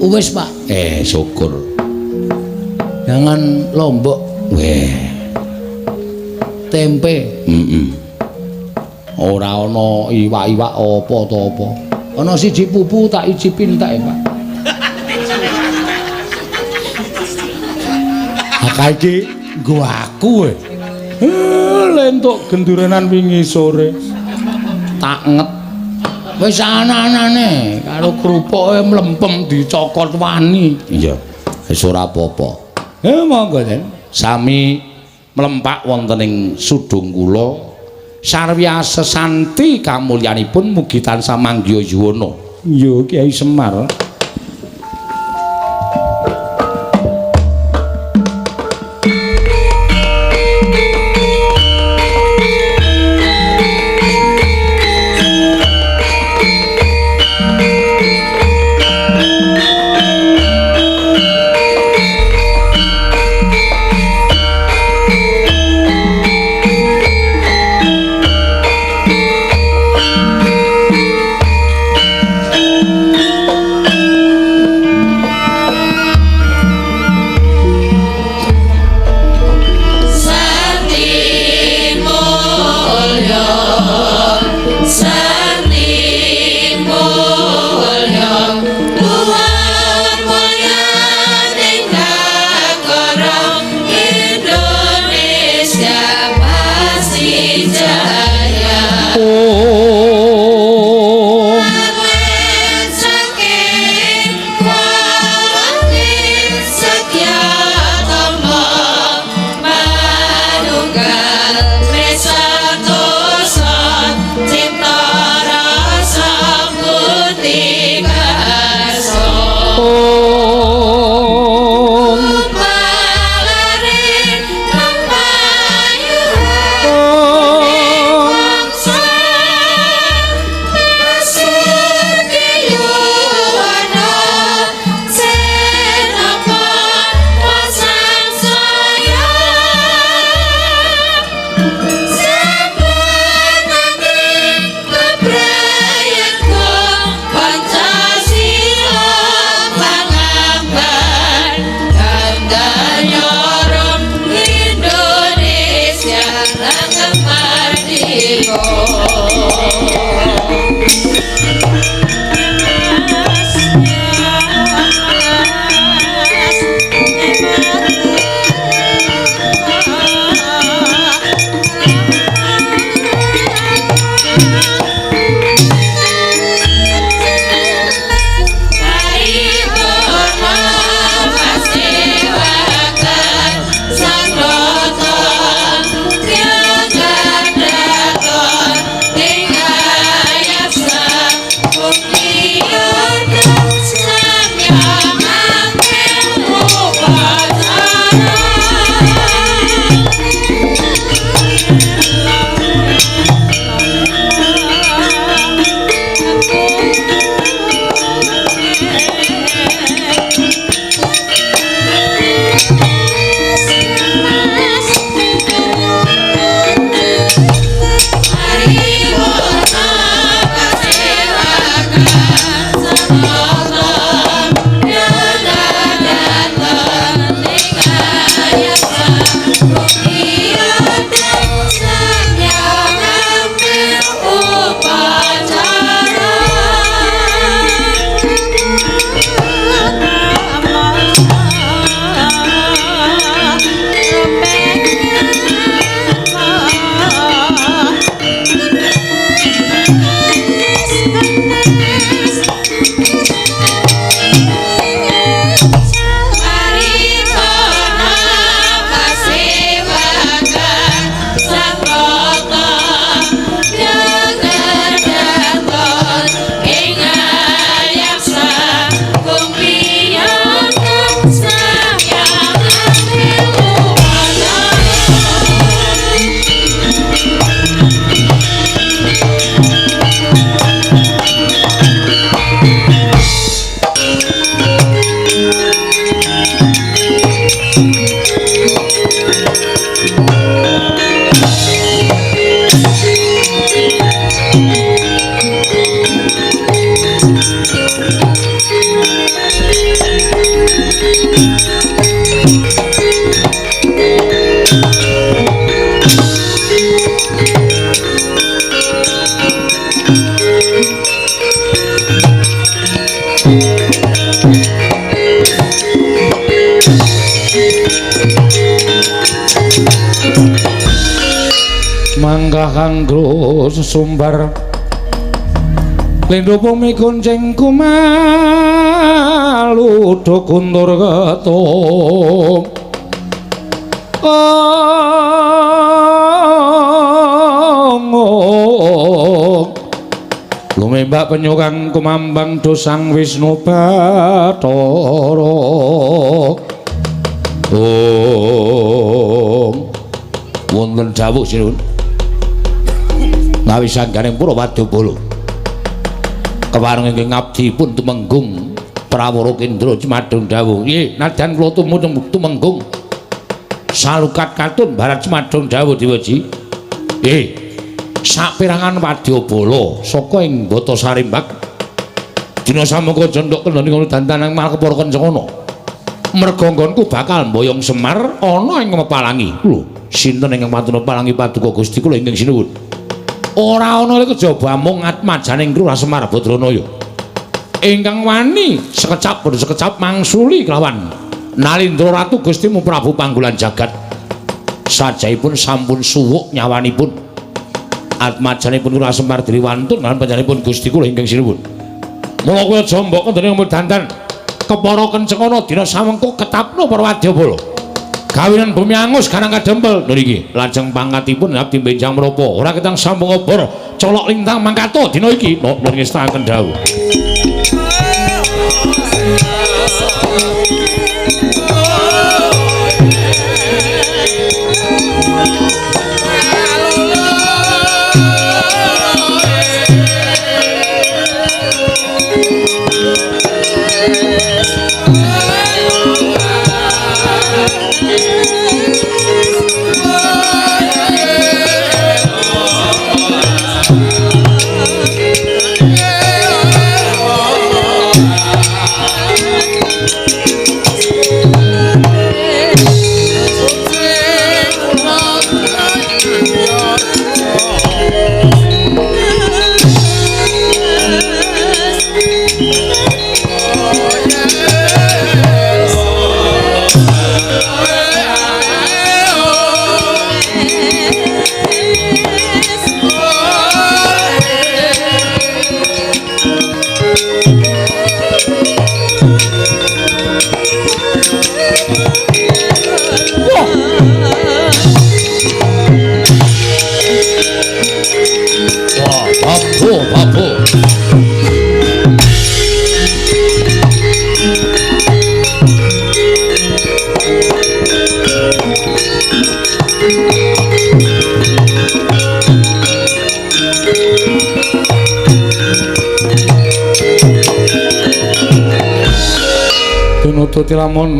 Wis, Pak. Syukur. Jangan lombok. Weh. Tempe. Ora ana iwak-iwak apa to apa. Ana siji pupu tak icipin tak, Pak. Ha iki nggo aku. Lentuk gendurenan wingi sore. Tak nget. Wis ana-anane karo krupuke mlempem dicokot wani. Iya, wis ora apa-apa. Monggo, Den. Sami mlempak wonten ing sudung kula. Sarwya sesanti kamulyanipun mugi tansah manggiha yuwana. Iya, Kyai Semar. Sang Rata. Manggah kanggo sesumbar lindho bumi kuncing kumalu do kuntur ketum. Lumembak penyu kang kumambang do Sang Wisnu Bathara. Om wonten dawuh sinuwun. Ngawi sangganing para wadyabala. Kepareng ingkang ngabdi pun tumenggung Prawara Kendra Cemadung dawuh. Nggih, nadyan kula tumenggung salukat katun barat Cemadung dawuh Dewaji. Nggih. Saperangan wadyabala saka ing Bata Sarimbak dina samangka jendhok kendhane ngono dandanang malah kepara kencana. Merga nggonku bakal mboyong Semar ana ing Mapalangi. Lho, sinten ingkang wantun Mapalangi paduka Gusti kula ingkang sinuwun? Ora ana kejaba mung atmajaning Lurah Semar Badranaya. Ingkang wani sekecap bodho sekecap mangsuli kelawan Nalindra Ratu Gustimu Prabu Panggulan Jagat. Sajaipun sampun suwuk nyawanipun. Atmajanipun Lurah Semar diri wantun lan panjenenganipun Gusti kula ingkang sinuwun. Mula kowe aja mbok kendhane ngomong dandan kepara kencengana dina samengko ketapno para wadyabala. Gawinan bumi angus karang kadempel lho niki lajeng pangkatipun abdi benjang menapa ora ketang sambung obor colok lintang mangkato dina iki nuwun ngestakaken dawuh. Tinututi lamun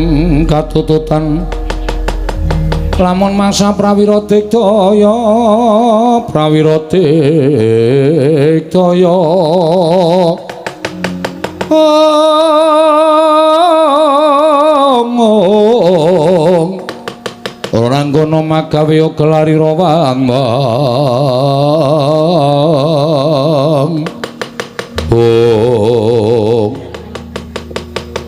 katututan lamun masa prawira digdaya prawira digdaya ong ora nggono magawe gelari rawang ong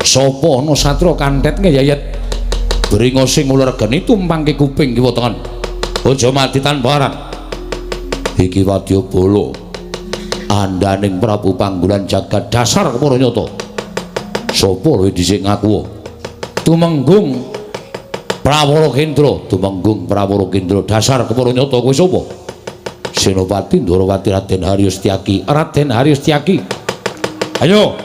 sapa ana satra kanthet ngeyayet bringo sing uler geni tumpangke kuping kiwa tengen aja mati tanpa aran iki wadyabala andaning Prabu Panggulan Jagat dasar kepara nyata sapa luwih dhisik ngaku tumenggung Prawara Kendra tumenggung Prawara Kendra dasar kepara nyata kowe sapa Senopati Ndorowati Raden Haryo Setyaki Raden Haryo Setyaki ayo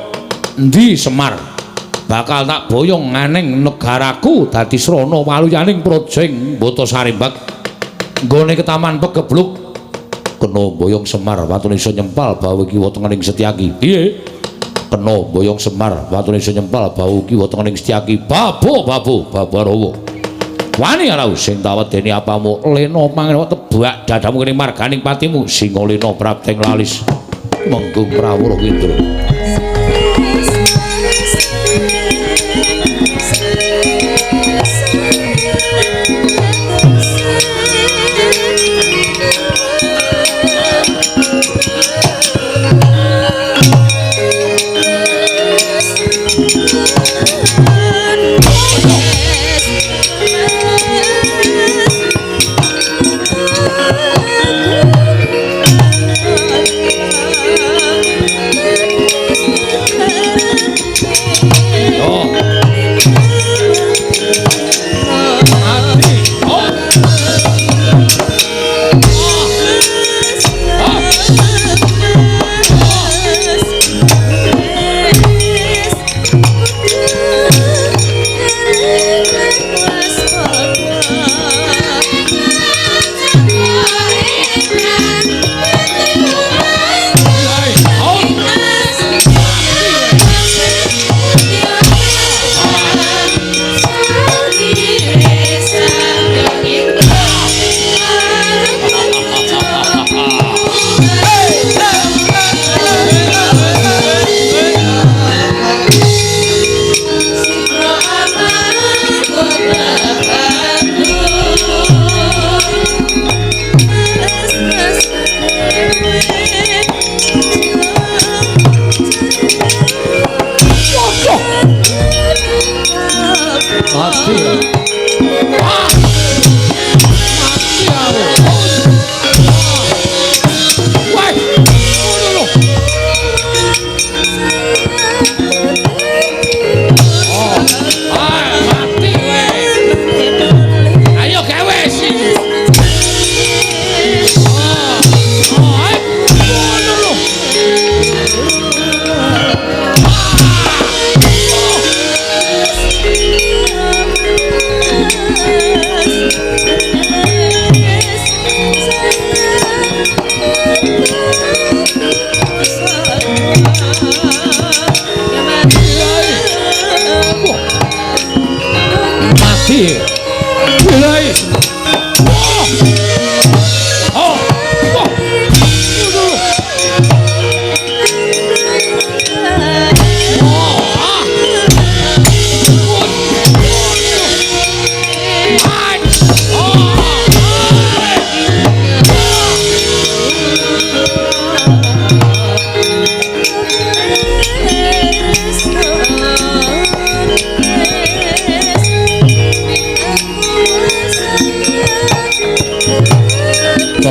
endi Semar bakal tak boyong nganeng negaraku dadi srana waluyaning praja ing Bata Sarimbak nggone ketaman pegebluk kena boyong Semar watune iso nyempal bau kiwa tengening Setyaki piye kena boyong Semar watune iso nyempal bau kiwa tengening Setyaki babo babo babarawa wani ora sing tawedeni apamu lena mangan tebak dadamu kene marganing patimu singa lena prapteng lalis menggung Prawara Kendra.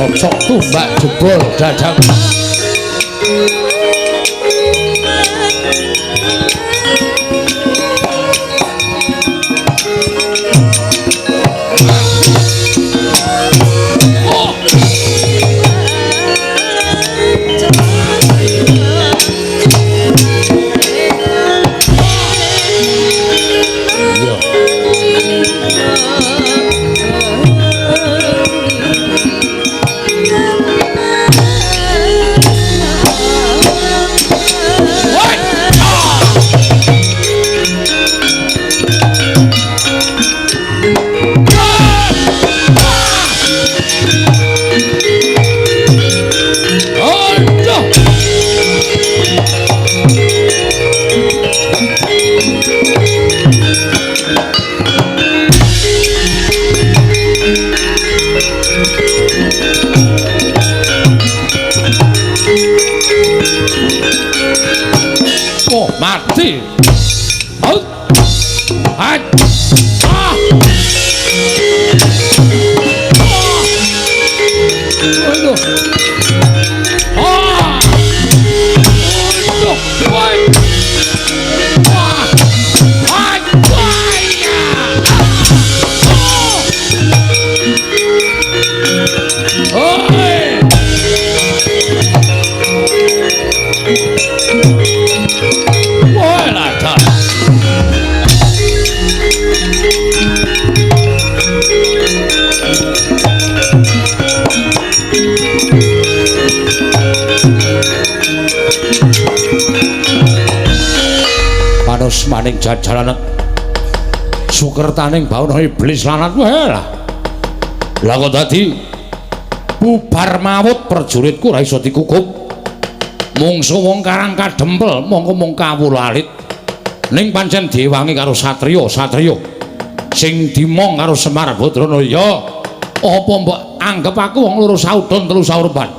Cocok tumbak jebol dadamu. Oh, mati. Oh. Ah. Ah. Aduh. Ah. Aduh. Woi. Wah. Ah. Oi. Panus maning jajaranet sukertaning bawana iblis lanat wae lah. Lah kok dadi bubar mawut prajuritku ora iso dikukup. Mungsu wong Karang Kadempel mongko mung kawula alit. Ning pancen diwangi karo satriya-satriya sing dimong karo Semar Badranaya. Apa mbok anggep aku wong loro saudon telu saurban?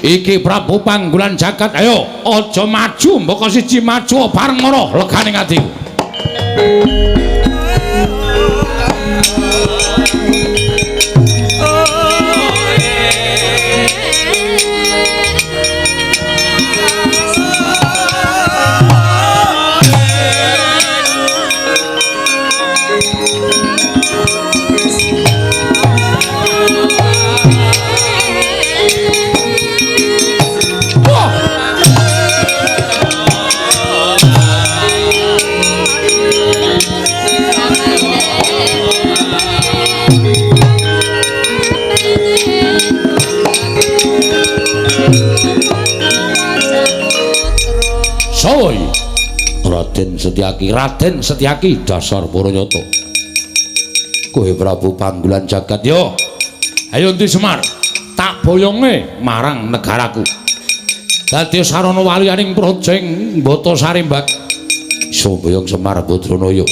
Iki Prabu Panggulan Jagat, ayo aja maju mbok siji maju bareng ngono legane atiku. Soi Raden Setyaki, Raden Setyaki dasar Paranyata. Kowe Prabu Panggulan Jagat yo. Ayo endi Semar, tak boyonge marang negaraku. Dadi sarana waliyaning praja ing Batasari Mbak. Iso boyong Semar Badranaya.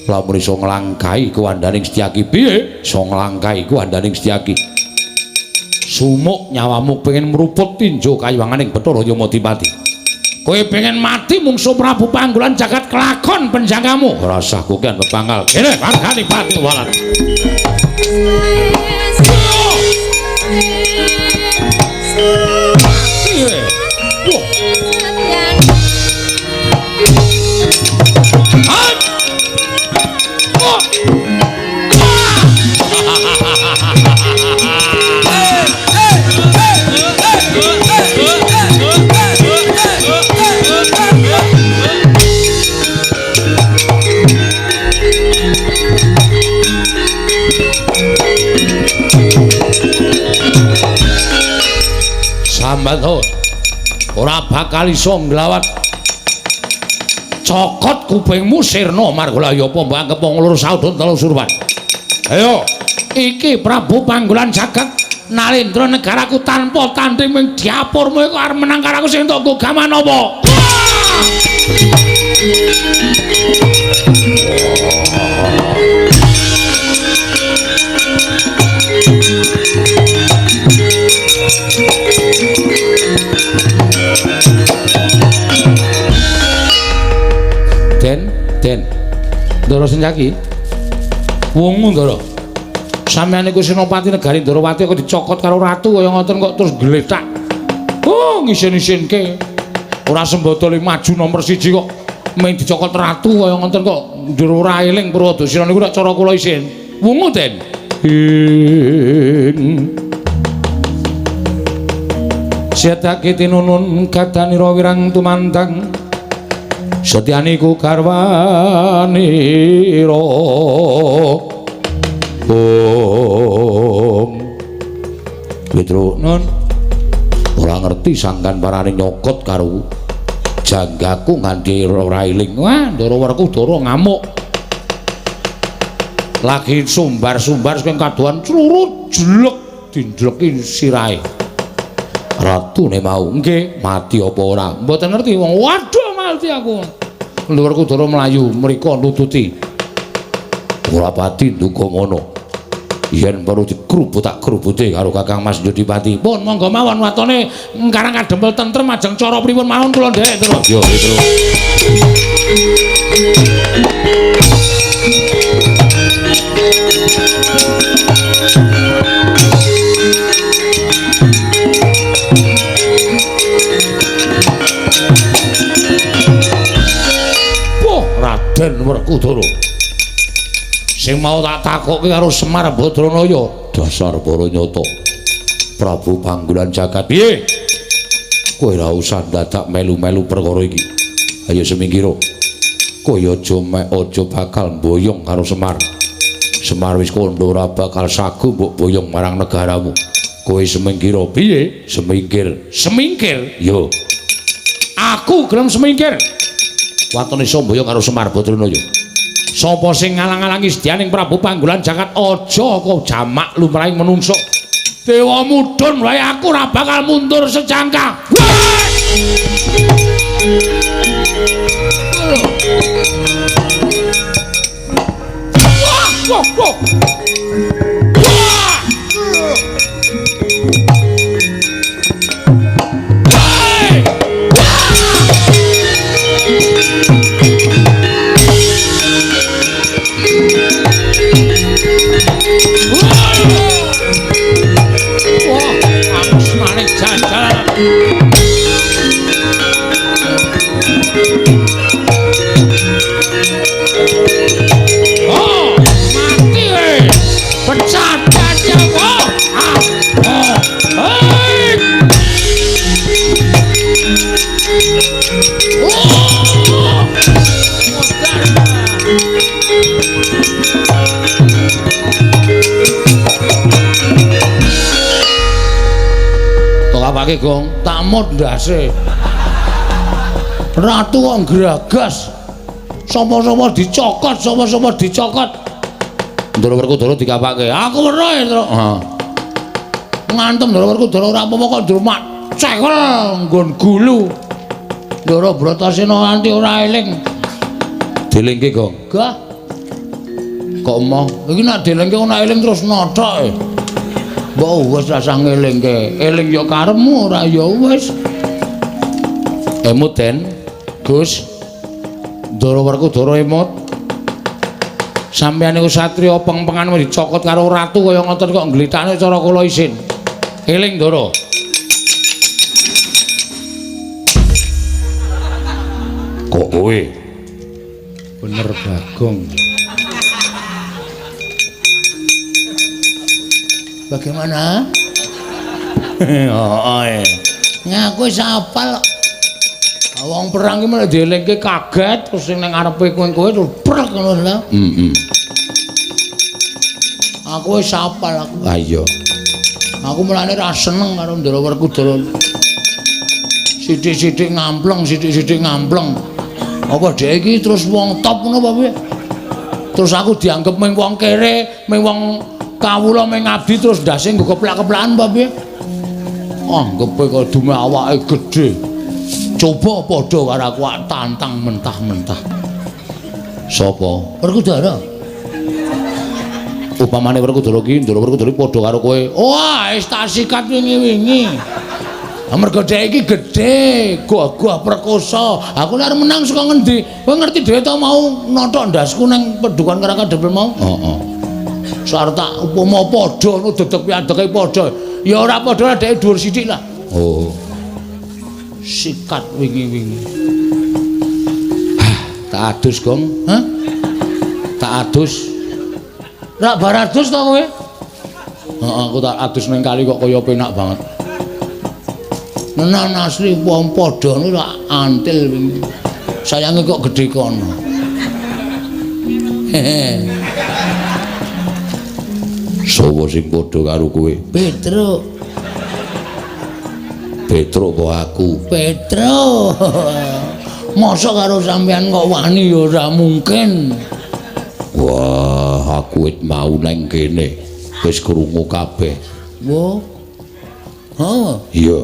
Lamun iso nglangkahi kuwandaning Setyaki piye? Iso nglangkahi kuwandaning Setyaki. Sumuk nyawamu pengen mruput tinju kayuwanganing Bathara Yamadipati. Kowe pengen mati mungsu Prabu Panggulan Jagat kelakon penjagamu. Ora usah kokean pepangkal. Kene margane pati walat. Sambat ora bakal iso nglawat. Cokot kupingmu sirna margolaya apa mbok anggep wong loro saudon telu surwan. Ayo, iki Prabu Panggulan Jagat Nalendra negaraku tanpa tanding ming diapurmu iku arep menang karo aku sing entuk gaman apa? Den, Den. Ndara Setyaki. Wungu Ndara. Sampeyan niku senopati negari Ndorowati kok dicokot karo ratu kaya ngoten kok terus gletak. Oh, ngisin-isinke. Ora sembada le maju nomor 1 kok mung dicokot ratu kaya ngoten kok njero ora eling Purwadasina niku nek cara kula isin. Wungu, Den. Ing Setake tinunun kadanira wirang tumandang setyaniku garwanira. Om Petro nun ora ngerti sangkan parane nyokot karo janggaku nganti ora eling. Wah, Ndara Werkudara ngamuk. Lagi sumbar-sumbar saking kadohan crurut jlek dindleki sirahe. Ratune mau nggih mati apa ora? Mboten ngerti wong. Waduh mati aku. Ndara Werkudara mlayu mriko nututi. Ora pati nduga ngono. Yen perlu dikrubut tak krubute karo Kakang Mas Jodipati. Pun monggo mawon watone Karang Kadempel tentrem ajeng cara pripun mawon kula nderek terus. Yo terus. Wah, Raden Werkudara. Sing mau tak takokke karo Semar Badranaya, dasar para nyata. Prabu Panggulan Jagat. Piye? Kowe ora usah dadak melu-melu perkara iki. Ayo semingkira. Kowe aja mek aja bakal mboyong karo Semar. Semar wis kandha ora bakal sagu mbok boyong marang negaramu. Kowe semingkira. Piye? Semingkir. Semingkir? Yo. Aku gelem semingkir. Watone iso mboyong karo Semar Badranaya. Sapa sing ngalang-alangi sedyaning Prabu Panggulan Jagat aja kok jamak lumrahing menungso. Dewa mudhun wae aku ora bakal mundur sejangka. Wah, wah, wah. Oh, mati we. Pecah dada kok. Ah. Oh. Hei. Oh. Tok apake, Gong? Tak mot ndase. Ratu kok nggragas. Sapa-sapa dicokot, sapa-sapa dicokot. Ndara Werkudara dikapake. Aku weruh, Tru. Heeh. Ngantem Ndara Werkudara ora apa-apa kok ndrumak cekel nggon gulu. Ndara Bratasena nganti ora eling. Dilingke, Gong. Gah. Kok emoh? Iki nek dilingke ora eling terus nothok. Mbok wis rasah ngelingke. Eling ya karepmu, ora ya wis. Emut, Den. Gus. Ndara Werkudara emut. Sampeyan niku satriya pengpengan dicokot karo ratu kaya ngoten kok nglitakne cara kula isin. Eling, Ndara. Kok kowe? Bener Bagong. Bagaimana? Heeh. Ngaku wis hafal. Wong perang ki malah dielingke kaget terus sing nang ngarepe kowe-kowe terus prek ngono lho. Heeh. Aku wis hafal aku. Ha iya. Aku mulane ra seneng karo Ndara Werkudara. Sithik-sithik ngampleng, sithik-sithik ngampleng. Apa dhek iki terus wong top ngono apa piye? Terus aku dianggep mung wong kere, mung wong kawula mung ngabdi terus ndase nggo keplak-keplakan apa piye? Anggepe kok dume awake gedhe. Coba padha karo aku tantang mentah-mentah. Sapa? Werkudara. Upamane Werkudara ki, Ndara Werkudara padha karo kowe. Wah, wis tak sikat wingi-wingi. Mergo dhek iki gedhe, gagah perkosa. Aku nek arep menang saka ngendi? Kowe ngerti dhewe to mau nothok ndasku nang pedukan Karang Kadempel mau? Heeh. Sarep tak upama padha ngono dedeg piadege padha. Ya ora padha dheke dhuwur sithik lah. Oh. Sikat wingi-wingi. Tak adus, Gong. Hah? Tak adus. Rak bar adus to kowe? Heeh, aku tak adus ning kali kok kaya penak banget. Nenan asli wong padha ngono rak antil wingi. Sayange kok gedhe kono. Hehe. Sopo sing padha karo kowe? Petruk. Petruk apa aku? Petruk. Mosok karo sampean kok wani ya ora mungkin. Wah, aku wit mau nang kene. Wis krungu kabeh. Wo. Ha. Iya.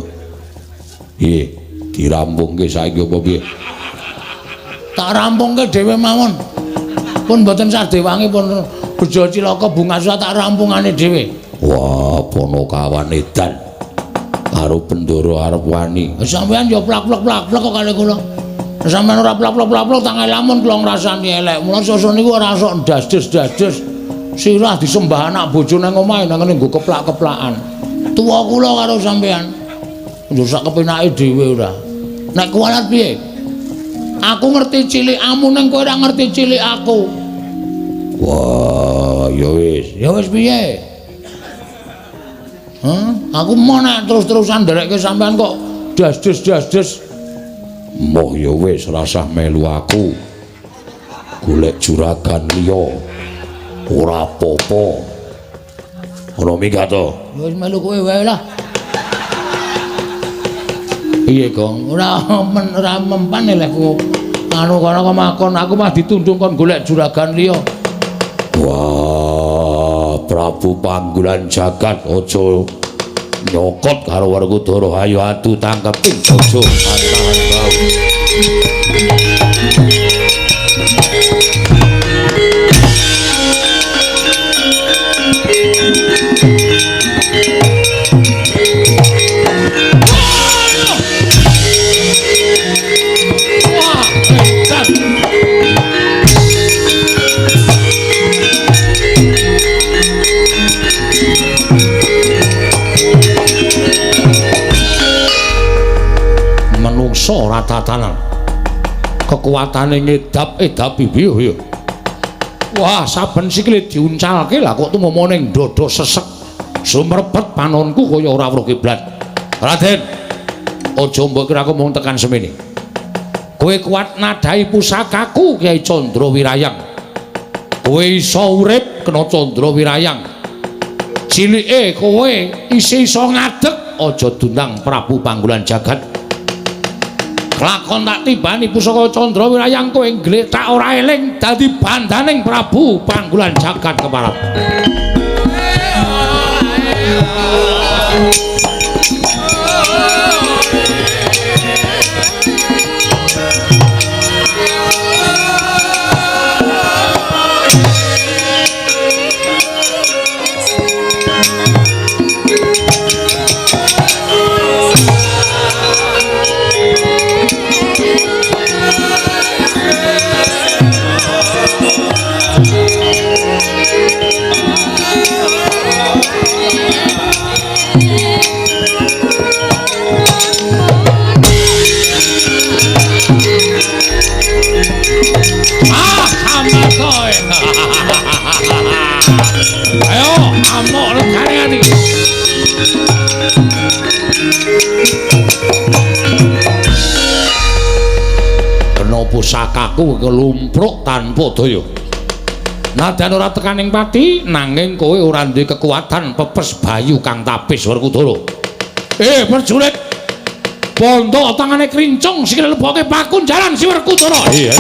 Piye? Dirampungke saiki apa piye? Tak rampungke dhewe mawon. Pun mboten sadewangi pun bejo cilaka bunga tak rampungane dhewe. Wah, Ponokawan edan. Karo Bendoro arep wani. Sampeyan ya plak-plak-plak kok kali kula. Sampeyan ora plak-plak-plak tak ngelamun kula ngrasani elek. Mula sosok niku ora sok ndas-des-das-des. Sirah disembah anak bojo nang omahe nang ngene nggo keplak-keplakan. Tuwa kula karo sampeyan. Yo sak kepenake dhewe ora. Nek kuwalat piye? Aku ngerti cilikamu ning kowe ora ngerti cilik aku. Wah, ya wis. Ya wis piye? Hah? Aku mau nek terus-terusan nderekke sampean kok das-des-das-des. Moh ya wis rasah melu aku. Golek juragan liya. Ora apa-apa. Ora minggat to. Ya wis melu kowe wae lah. Piye, Gong? Ora ora mempan lehku. Anu kono kok makon aku mah ditundung kon golek juragan liya. Wah, Prabu Panggulan Jagat aja nyokot karo Werkudara. Ayo adu tangkep ing aja tahan bau. Wah, edan. Menungsa ora tatanan. Kekuatane ngedap-edapi piye ya. Wah, saben sikile diuncalke lah kok tumama ning dada sesek. Sumrebet panonku kaya ora weruh kiblat. Raden, aja mbok kira aku mung tekan semene. Kowe kuat nadai pusakaku Kyai Candra Wirayang. Kowe iso urip kena Candra Wirayang. Cilike kowe isih iso ngadeg, aja dundang Prabu Panggulan Jagat. Kelakon tak tibani pusaka Candra Wirayang kowe nggletak ora eling dadi bandaning Prabu Panggulan Jagat keparap. Ayo, amok legane ati. Kena pusakaku kelumpruk tanpa daya. Nadyan ora tekaning pati, nanging kowe ora duwe kekuatan pepes bayu kang tapis Werkudara. Prajurit. Bondo tangane krincung sikile leboke pakunjaran si Werkudara. Iya.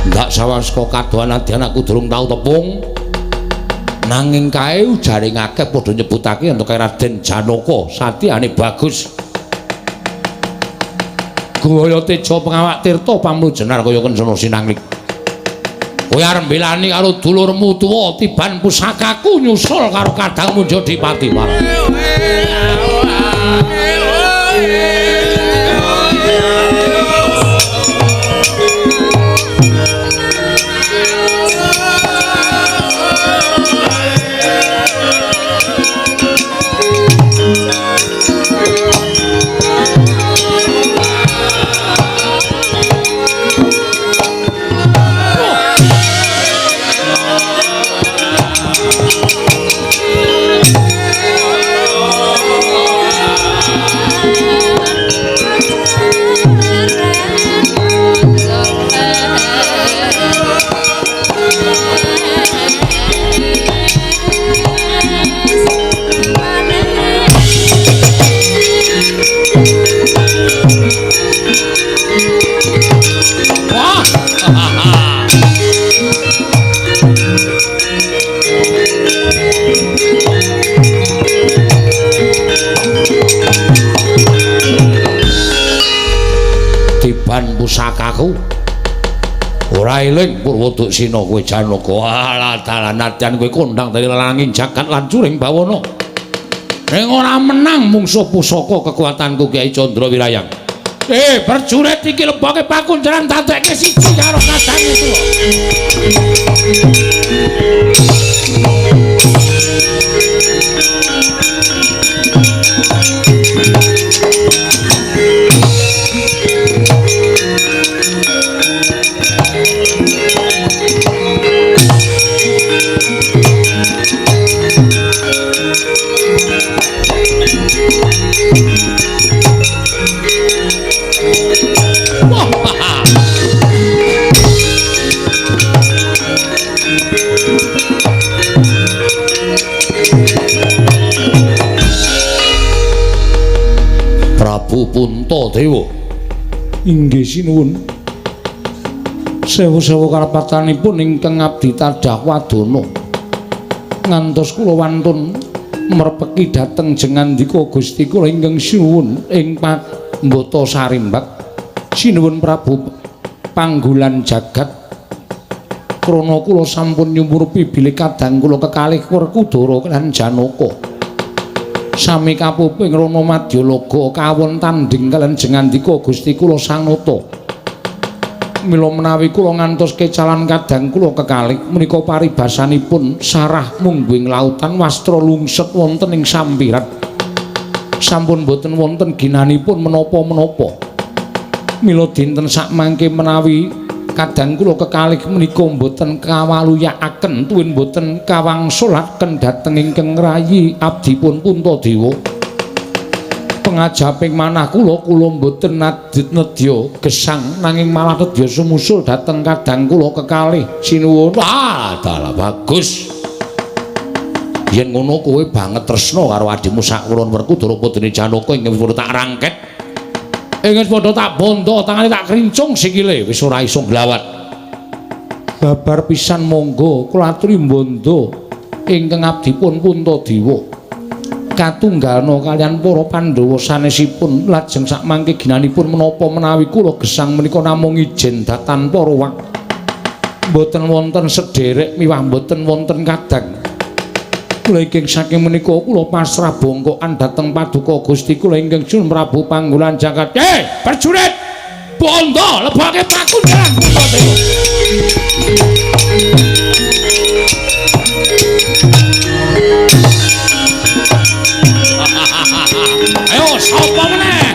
Ndak sawang saka kadohan nadyan aku durung tau tepung. Nanging kae ujare akeh padha nyebutake yen kae Raden Janaka satyane bagus. Gaya teja pengawak tirta pamlujenar kaya kencana sinanglik. Kowe arep mbelani karo dulurmu tuwa tiban pusakaku nyusul karo kadangmu Jodipati marang. Pusakaku ora eling Purwoduksina kowe Janaka. Alah dalan nadyan kowe kondang dadi lelanging jagat lan curing bawana, ning ora menang mungsuh pusaka kekuatanku Kyai Candra Wirayang. Prajurit iki leboke pakunjaran dadekke siji karo kadange tuwa. Prabu Puntadewa. Inggih sinuwun. Sewu-sewu kalepatanipun ingkang abdi tadah wadana. Ngantos kula wantun merpeki dhateng jengandika Gusti kula ingkang sinuwun ing Pambata Sarimbak. Sinuwun Prabu Panggulan Jagat. Krana kula sampun nyumurupi bilih kadang kula kekalih Werkudara lan Janaka. Sami kapuping Rana Madyalaga kawon tandhing kaliyan jengandika Gusti kula Sanata. Mila menawi kula ngantos kecalan kadang kula kekalih menika paribasanipun sarah mungguing lautan wastra lungset wonten ing sampiran. Sampun boten wonten ginanipun menapa-menapa. Mila dinten sakmangke menawi kadang kula kekalih menika mboten kawaluyakaken tuwin mboten kawangsulaken dhateng ingkang rayi abdipun Puntadewa. Pengajaping manah kula, kula mboten nadit nedya gesang nanging malah nedya sumusul dhateng kadang kula kekalih. Sinuwun. Wah, dalah bagus. Yen ngono kowe banget tresna karo adhimu sakwurun Werkudara putri Janaka ing wis padha tak rangket. Ing wis padha tak bondo, tangane tak krincung sikile wis ora iso nglawat. Babar pisan monggo kula aturi bondo ingkang abdipun Puntadewa. Katunggalna kaliyan para Pandhawa sanesipun lajeng sakmangke ginanipun menapa menawi kula gesang menika namung ijen tanpa ruwak. Mboten wonten sederek miwah mboten wonten kadang. Kula ingkang saking menika kula pasrah bongkokan dhateng paduka Gusti kula ingkang Sun Prabu Panggulan Jagat. Prajurit! Bondo leboke pakunjaran Puntadewa. Ayo sapa meneh?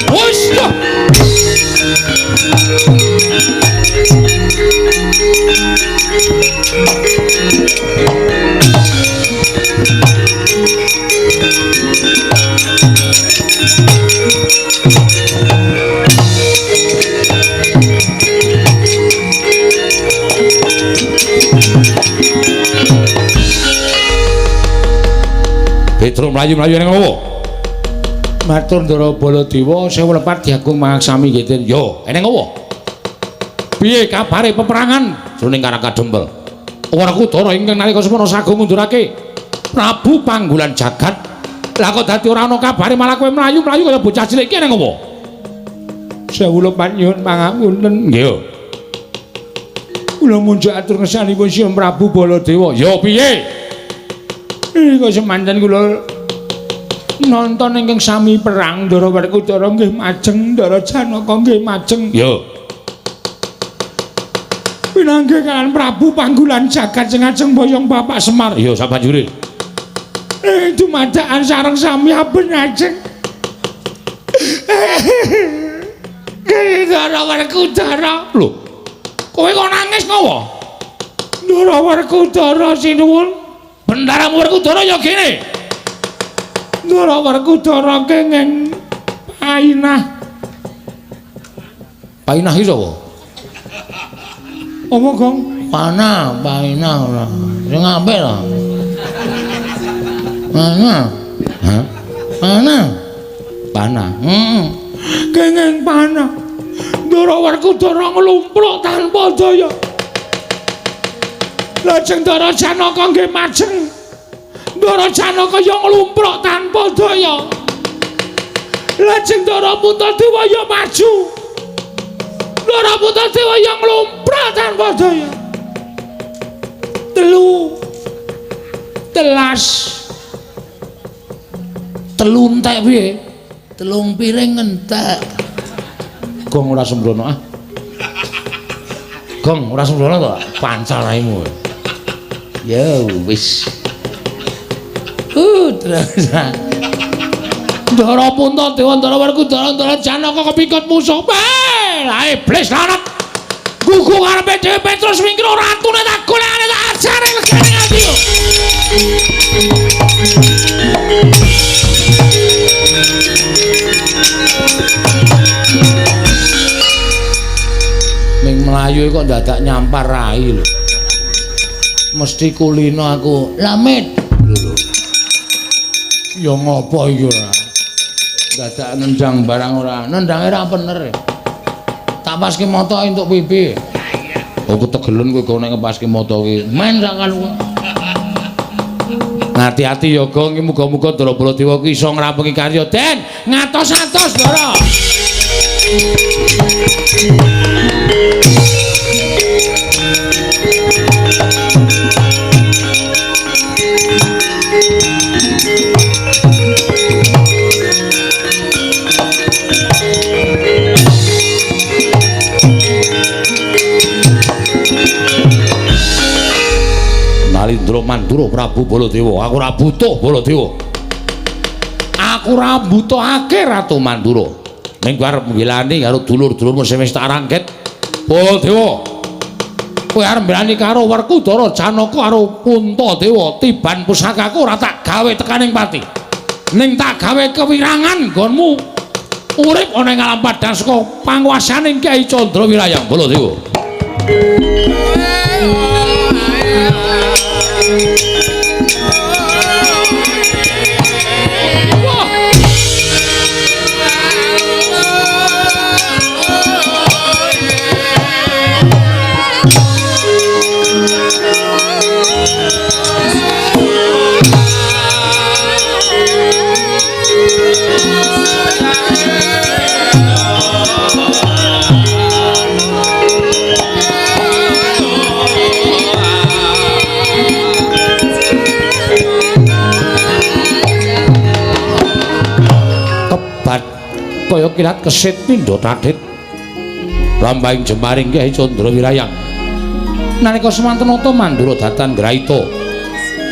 Wis yo. Petro mlayu-mlayu ning ngopo? Matur Ndara Baladewa, sewu lepat diagung mangaksami nggih. Yo, eneng opo? Piye kabare peperangan jroning Karang Kadempel? Werkudara ingkang nalika semana sagung ngundurake Prabu Panggulan Jagat Lah kok dadi ora ana kabare malah kowe mlayu-mlayu kaya bocah cilik iki nang opo? Sewu lepat nyuwun pangapunten. Nggih. Kula munjuk atur ngersanipun Sang Prabu Baladewa. Ya piye? Kok semanten kula nonton ingkang sami perang Ndara Werkudara nggih majeng, Ndara Janaka nggih majeng. Ya. Pinanggih kalian Prabu Panggulan jagat sing ajeng boyong Bapak Semar. Ya sabanjure. Dumadakan sareng sami aben ajeng. Ndara Werkudara. Lho. Kowe kok nangis ngopo? Ndara Werkudara sinuwun. Bendaramu Werkudara ya kene. Ndara Werkudara kenging painah. Painah iki sapa? Apa, Gong? Panah, painah ora. Sing apik lho. Panah. Hah? Panah. Panah. Heeh. Kenging panah. Ndara Werkudara nglumpruk tanpa daya. Lajeng Ndara Janaka nggih majeng. Ndara Janaka ya nglumpruk tanpa daya. Lajeng Ndara Puntadewa ya maju. Ndara Puntadewa ya nglumpruk tanpa daya. Telu telas. Telu entek piye? Telung piring entek. Gong ora sembrono ah. Gong ora sembrono to, pancal raimu. Ya wis. Terus. Ndara Puntadewa, Ndara Werkudara, Ndara Janaka kepikut musuh. Lah iblis lanat. Gugu karepe dhewe Petrus wingkir ratune tak golekane tak ajare legane ati. Ming mlayu kok dadak nyampar rai lho. Mesti kulino aku. Lamit. Lho. Ya ngopo iki ora? Dadak nendang barang ora. Nendange ra bener. Tak paske moto entuk pipi. Aku tegelen kowe kok nek ngepaske moto ki. Men sak kan. Hati-hati ya Gong, muga-muga Ndara Baladewa ki iso ngrampungi karya. Den, ngatos-atos Ndara. Nalindra Mandura Prabu Baladewa, aku ora butuh Baladewa. Aku ora butuhake Ratu Mandura. Ning kowe arep mbelani karo dulur-dulurmu sing wis tak rangket. Baladewa. Kowe arep mbelani karo Werkudara, Janaka karo Puntadewa, tiban pusakaku ora tak gawe tekaning pati. Ning tak gawe kewirangan nggonmu urip ana ing alam padhang saka panguwasaning Kyai Candra Wirayang Baladewa. Kaya kilat kesit pindha tadhit lampahing jemaring Kyai Candra Wirayang. Nalika semanten nata Mandura datan ngraita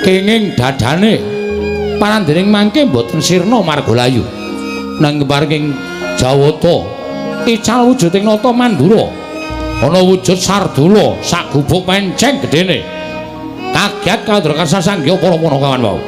kenging dadane parandening mangke mboten sirna marga layu. Nang paring Jawata ical wujuding nata Mandura ana wujud sardula sak gubuk penceng gedene. Kaget kandra karsa sanggya para panakawan wau.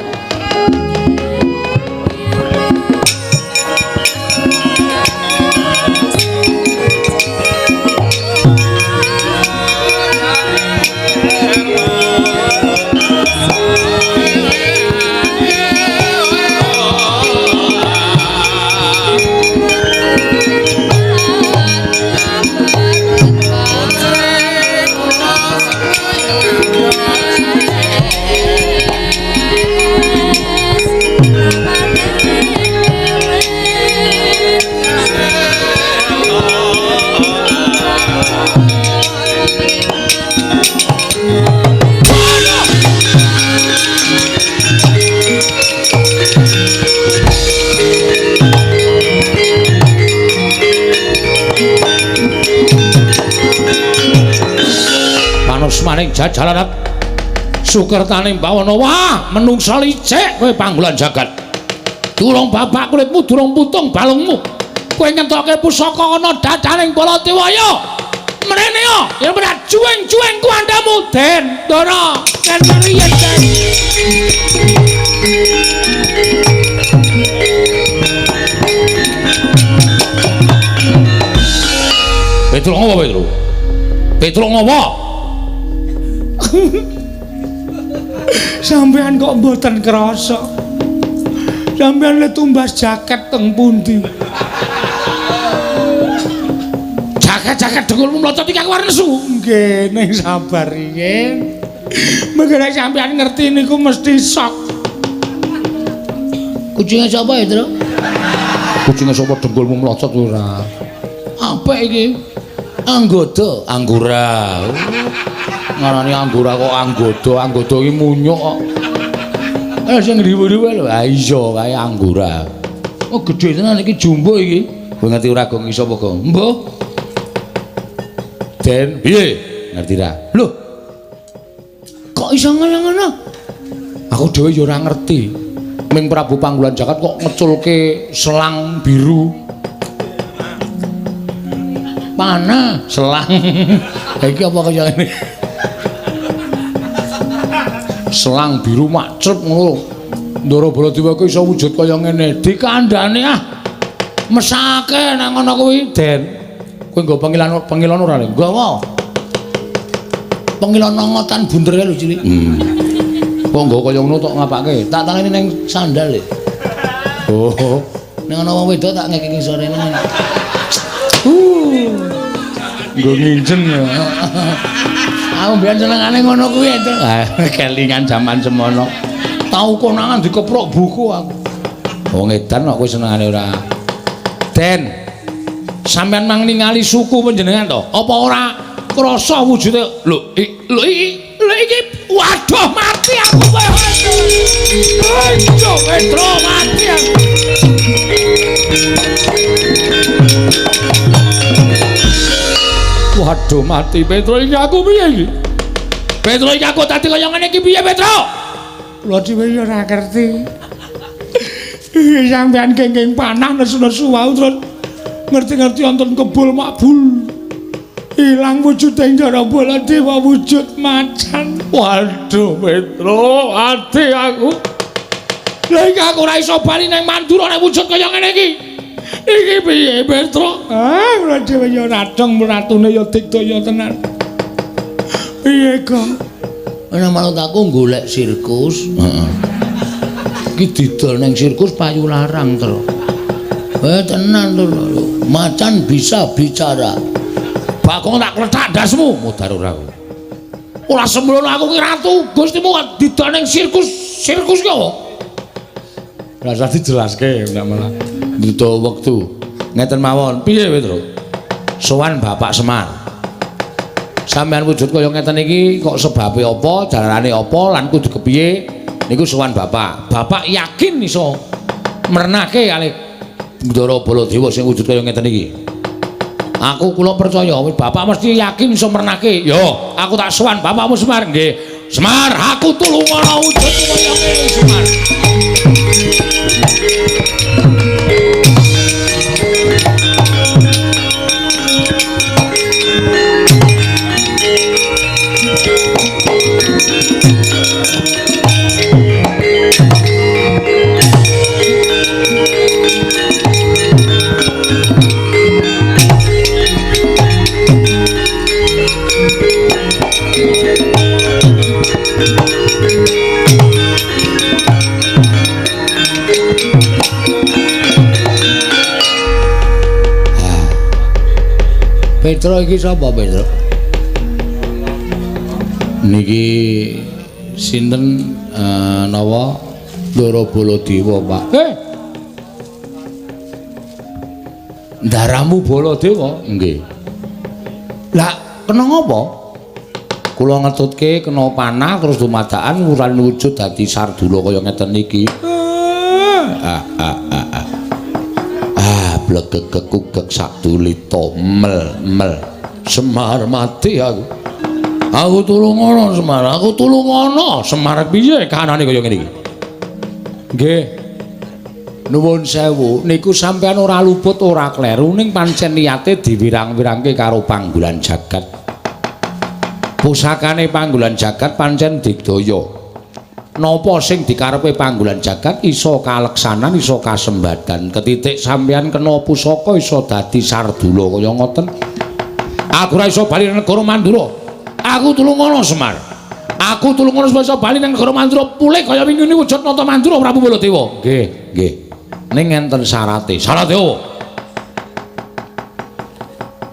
Yeah. Manusmaning jajalarat sukertaning bawana. Wah, menungsa licik kowe panggolan jagat. Durung babak kulitmu, durung putung balungmu. Kowe ngentokke pusaka ana dadaning Baladewa ya. Mrene ya, yen ora juweng-juweng kuwandamu, Den Ndara. Ken riyen, Den. Petruk ngopo, Petruk? Petruk ngopo? Sampeyan kok mboten krasa. Sampeyan le tumbas jaket teng pundi? Jaket-jaket dengkulmu mlocot iki aku arep nesu. Nggih, ning sabar riyin. Mengko nek sampeyan ngerti niku mesti sok. Kucinge sapa ya, Tru? Kucinge sapa dengkulmu mlocot ora? Apik iki. Anggoda, anggura. Ngarani anggura kok anggoda, anggoda iki munyuk kok. Eh sing riwu-riwu lho. Ha iya kae anggura. Oh gedhe tenan iki jumbo iki. Kowe ngerti ora gong iso apa gong? Mbuh. Den, piye? Ngerti ra? Lho. Kok iso ngono-ngono? Aku dhewe ya ora ngerti. Ming Prabu Panggulan Jagat kok ngeculke selang biru. Panah selang. Iki apa kaya ngene? Selang biru makcep ngono. Ndara Baladewa kuwi iso wujud kaya ngene. Dikandhane ah. Mesake nang ngono kuwi, Den. Kowe nggo pengilon ora le? Nggawa. Pengilon nongotan bunder kae lho cilik. Kok nggo kaya ngono tok ngapake? Tak tangeni ning sandal le. Oh. Ning ana wong wedok tak ngekeki sorene. Nggo nginjen ya. Aku mbiyen senengane ngono kuwi to. Ah, kelingan jaman semono. Tau konangan dikeprok buku aku. Wong edan kok kowe senengane ora. Den, sampeyan mang ningali suku panjenengan to? Apa ora krasa wujude? Lho, lho iki waduh mati aku kowe. Ayo, Petro mati aku. Waduh mati Petro iki aku piye iki? Petro iki aku tadi kaya ngene iki piye Petro? Kula dhewe ya ora ngerti. Sampeyan gengking panah nesu-nesu wau terus ngerti-ngerti wonten kebul makbul. Ilang wujude Ndara Baladewa wujud macan. Waduh Petro, ati aku. Lha iki aku ora iso bali nang Mandura nek wujud kaya ngene iki. Iki piye Petro? Ah, kula dhewe ya radong ratune ya digdaya tenan. Piye, Gong? Ana manut aku golek sirkus. Heeh. Iki didol ning sirkus payu larang, Tru. Eh tenan lho, macan bisa bicara. Bagong tak klethak ndasmu, mudar ora kowe. Ora sembrono aku ki ratu, Gustimu didol ning sirkus. Sirkus ki apa? Rasa dijelaske ndak malah. Butuh wektu. Ngeten mawon, piye Petro? Sowan Bapak Semar. Sampeyan wujud kaya ngeten iki kok sebabe apa, jalarane apa lan kudu kepiye niku sowan Bapak. Bapak yakin iso mrenake kalih Ndara Baladewa sing wujud kaya ngeten iki. Aku kula percaya Bapak mesti yakin iso mrenake. Yo, aku tak sowan Bapakmu Semar nggih. Semar, aku tulungono wujud kaya ngene Semar. Petro iki sapa Petro? Niki sinten nawa Ndara Baladewa, Pak. Heh. Ndaramu Baladewa? Nggih. Lah kena ngopo? Kula ngetutke kena panah terus dumadakan wuran wujud dadi sardula kaya ngeten iki. Blegegekugek sadulita mel mel. Semar mati aku. Aku tulungono Semar, aku tulungono. Semar piye kahanane kaya ngene iki? Nggih. Nuwun sewu, niku sampean ora luput ora kleru ning pancen niate diwirang-wirangke karo panggolan jagat. Pusakane panggolan jagat pancen digdaya. Napa sing dikarepe panggolan jagat iso kaleksanan, iso kasembadan. Ketitik sampean kena pusaka iso dadi sardula kaya ngoten. Aku ora iso bali nang negara Mandura. Aku tulungono Semar. Aku tulungono supaya iso bali nang negara Mandura pulih kaya wingi wujud nata Mandura Prabu Baladewa. Nggih, nggih. Ning enten syarate. Syarate opo?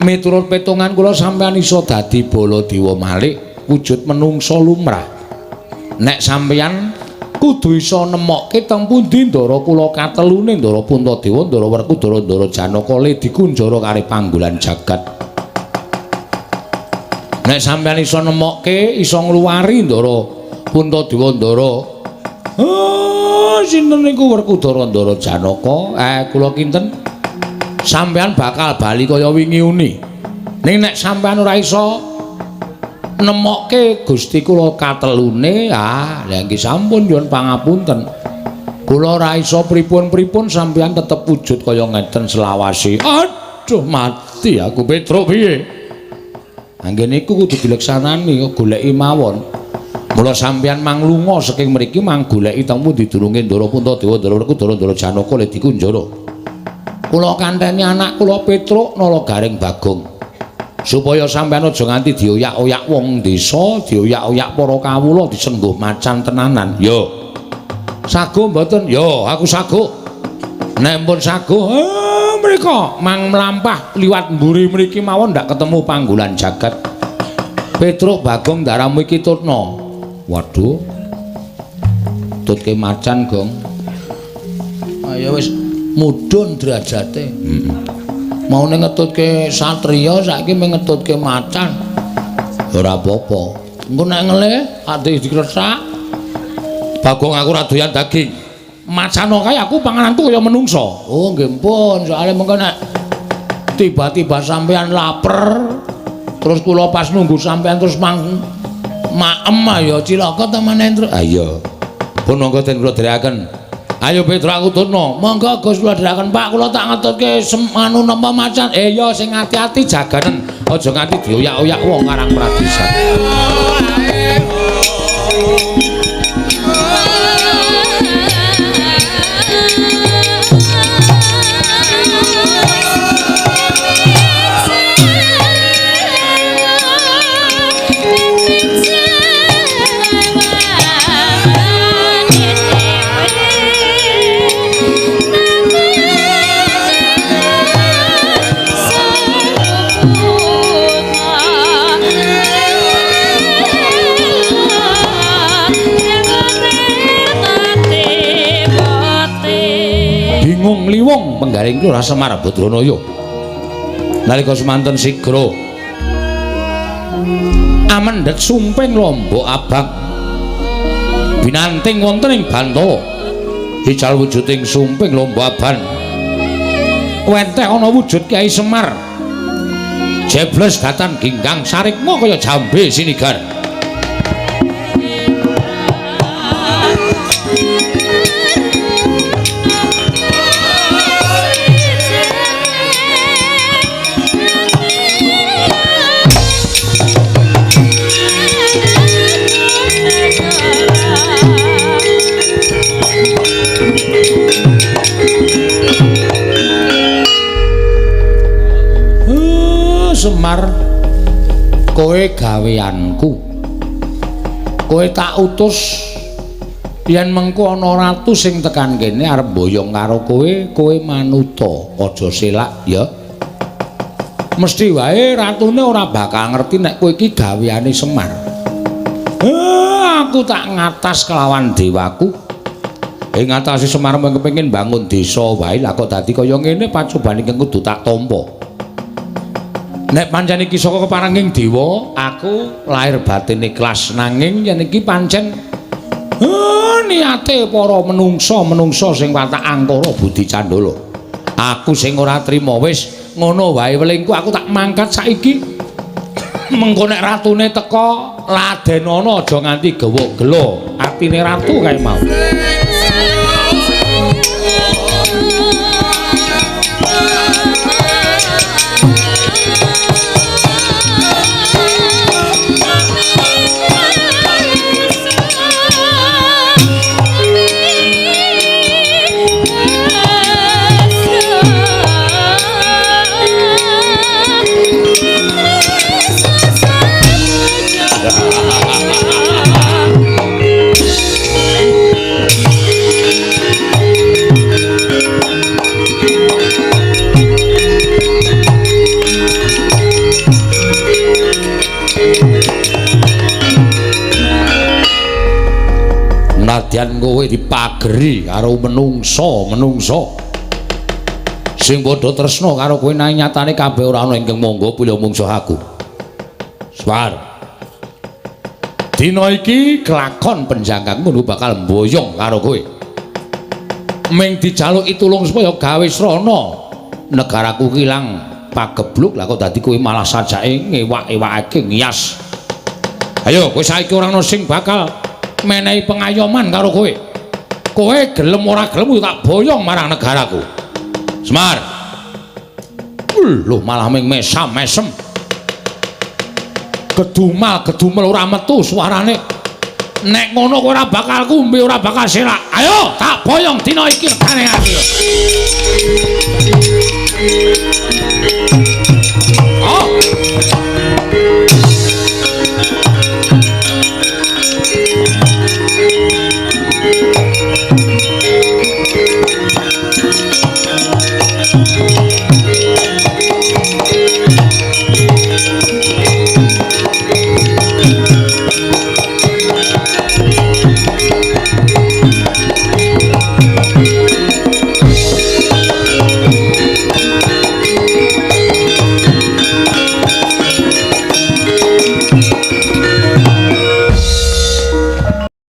Miturut petungan kula sampean iso dadi Baladewa malih wujud menungsa lumrah. Nek sampeyan kudu iso nemokke teng pundi ndara kula katelune Ndara Puntadewa, Ndara Werkudara, Ndara Janaka le dikunjara karo panggolan jagat. Nek sampeyan iso nemokke, iso ngluwari Ndara Puntadewa, Ndara sinten niku Werkudara, Ndara Janaka, kula kinten sampeyan bakal bali kaya wingi uni. Ning nek sampeyan ora iso nemokke Gusti kula katelune, ah lha nggih sampun nyuwun pangapunten. Kula ora iso pripun-pripun sampeyan tetep wujud kaya ngeten selawase. Aduh mati aku Petruk piye? Anggen niku kudu dileksanani goleki mawon. Mula sampeyan manglunga saking mriki mang goleki teng pundi durunge Ndara Puntadewa, Ndara Werkudara, Ndara Janaka le dikunjara. Kula kanteni anak kula Petruk Nala Gareng Bagong. Supaya sampeyan aja nganti dioyak-oyak wong desa, dioyak-oyak para kawula disengguh macan tenanan. Yo. Sago mboten? Yo, aku sago. Nek pun sago, mriko mang mlampah liwat mburi mriki mawon ndak ketemu panggolan jagat. Petruk Bagong ndaramu iki tutna. Waduh. Tutke macan, Gong. Ayo wis mudhun derajate. Heeh. Maune ngetutke satriya saiki mung ngetutke macan. Ora apa-apa. Engko nek ngelih ati dikresak. Bagong aku ora doyan daging. Macano kae aku pangananku kaya menungsa. Oh nggih pun, soalé mengko nek tiba-tiba sampean laper terus kula pas nunggu sampean terus mang maem ya cilaka ta maneh, Truk. Ha iya. Pun monggo den kula dherekaken. Ayo Petruk aku tutno. Monggo Gus kula dherekaken Pak, kula tak ngetutke anu napa macan. Ya sing ati-ati jaganen, aja nganti dioyak-oyak wong Karang Pradisan. Liwong penggaring Lurah Semar Badranaya. Nalika semanten sigra amendhet sumping lombok abang binanting wonten ing Bantawa. Ical wujuding sumping lombok abang wenteh ana wujud Kyai Semar. Jebles datan ginggang sarikma kaya jambe sinigar. Semar, kowe gaweanku. Kowe tak utus yen mengko ana ratu sing tekan kene arep mboyong karo kowe, kowe manuta, aja selak ya. Mesti wae ratune ora bakal ngerti nek kowe iki gaweane Semar. Aku tak ngatas kelawan dewaku. Ing ngatasi Semar mung kepengin bangun desa wae, lah kok dadi kaya ngene pacobane ingkang kudu tak tampa. Nek pancen iki saka keparenging dewa, aku lahir batin ikhlas, nanging yen iki pancen niate para menungsa-menungsa sing watak angkara budi candala. Aku sing ora trima wis ngono wae welingku, aku tak mangkat saiki. Mengko nek ratune teka ladenono aja nganti gewuk gelo atine ratu kae mau. Nadyan kowe dipageri karo menungsa-menungsa sing padha tresna karo kowe nanging nyatane kabeh ora ana ingkang mangga pilih mungsuh aku. Swar. Dina iki kelakon penjangkangmu bakal mboyong karo kowe. Ming dijaluki tulung supaya gawe srana negaraku ilang pagebluk, lah kok dadi kowe malah sajake ngewak-ewakake ngias. Ayo kowe saiki ora ana sing bakal menehi pengayoman karo kowe. Kowe gelem ora gelem tak boyong marang negaraku. Semar. Lho malah ming mesam-mesem. Gedumal-gedumel ora metu suarane. Nek ngono kowe ora bakal kumbi, ora bakal selak. Ayo tak boyong dina iki regane aku. Oh.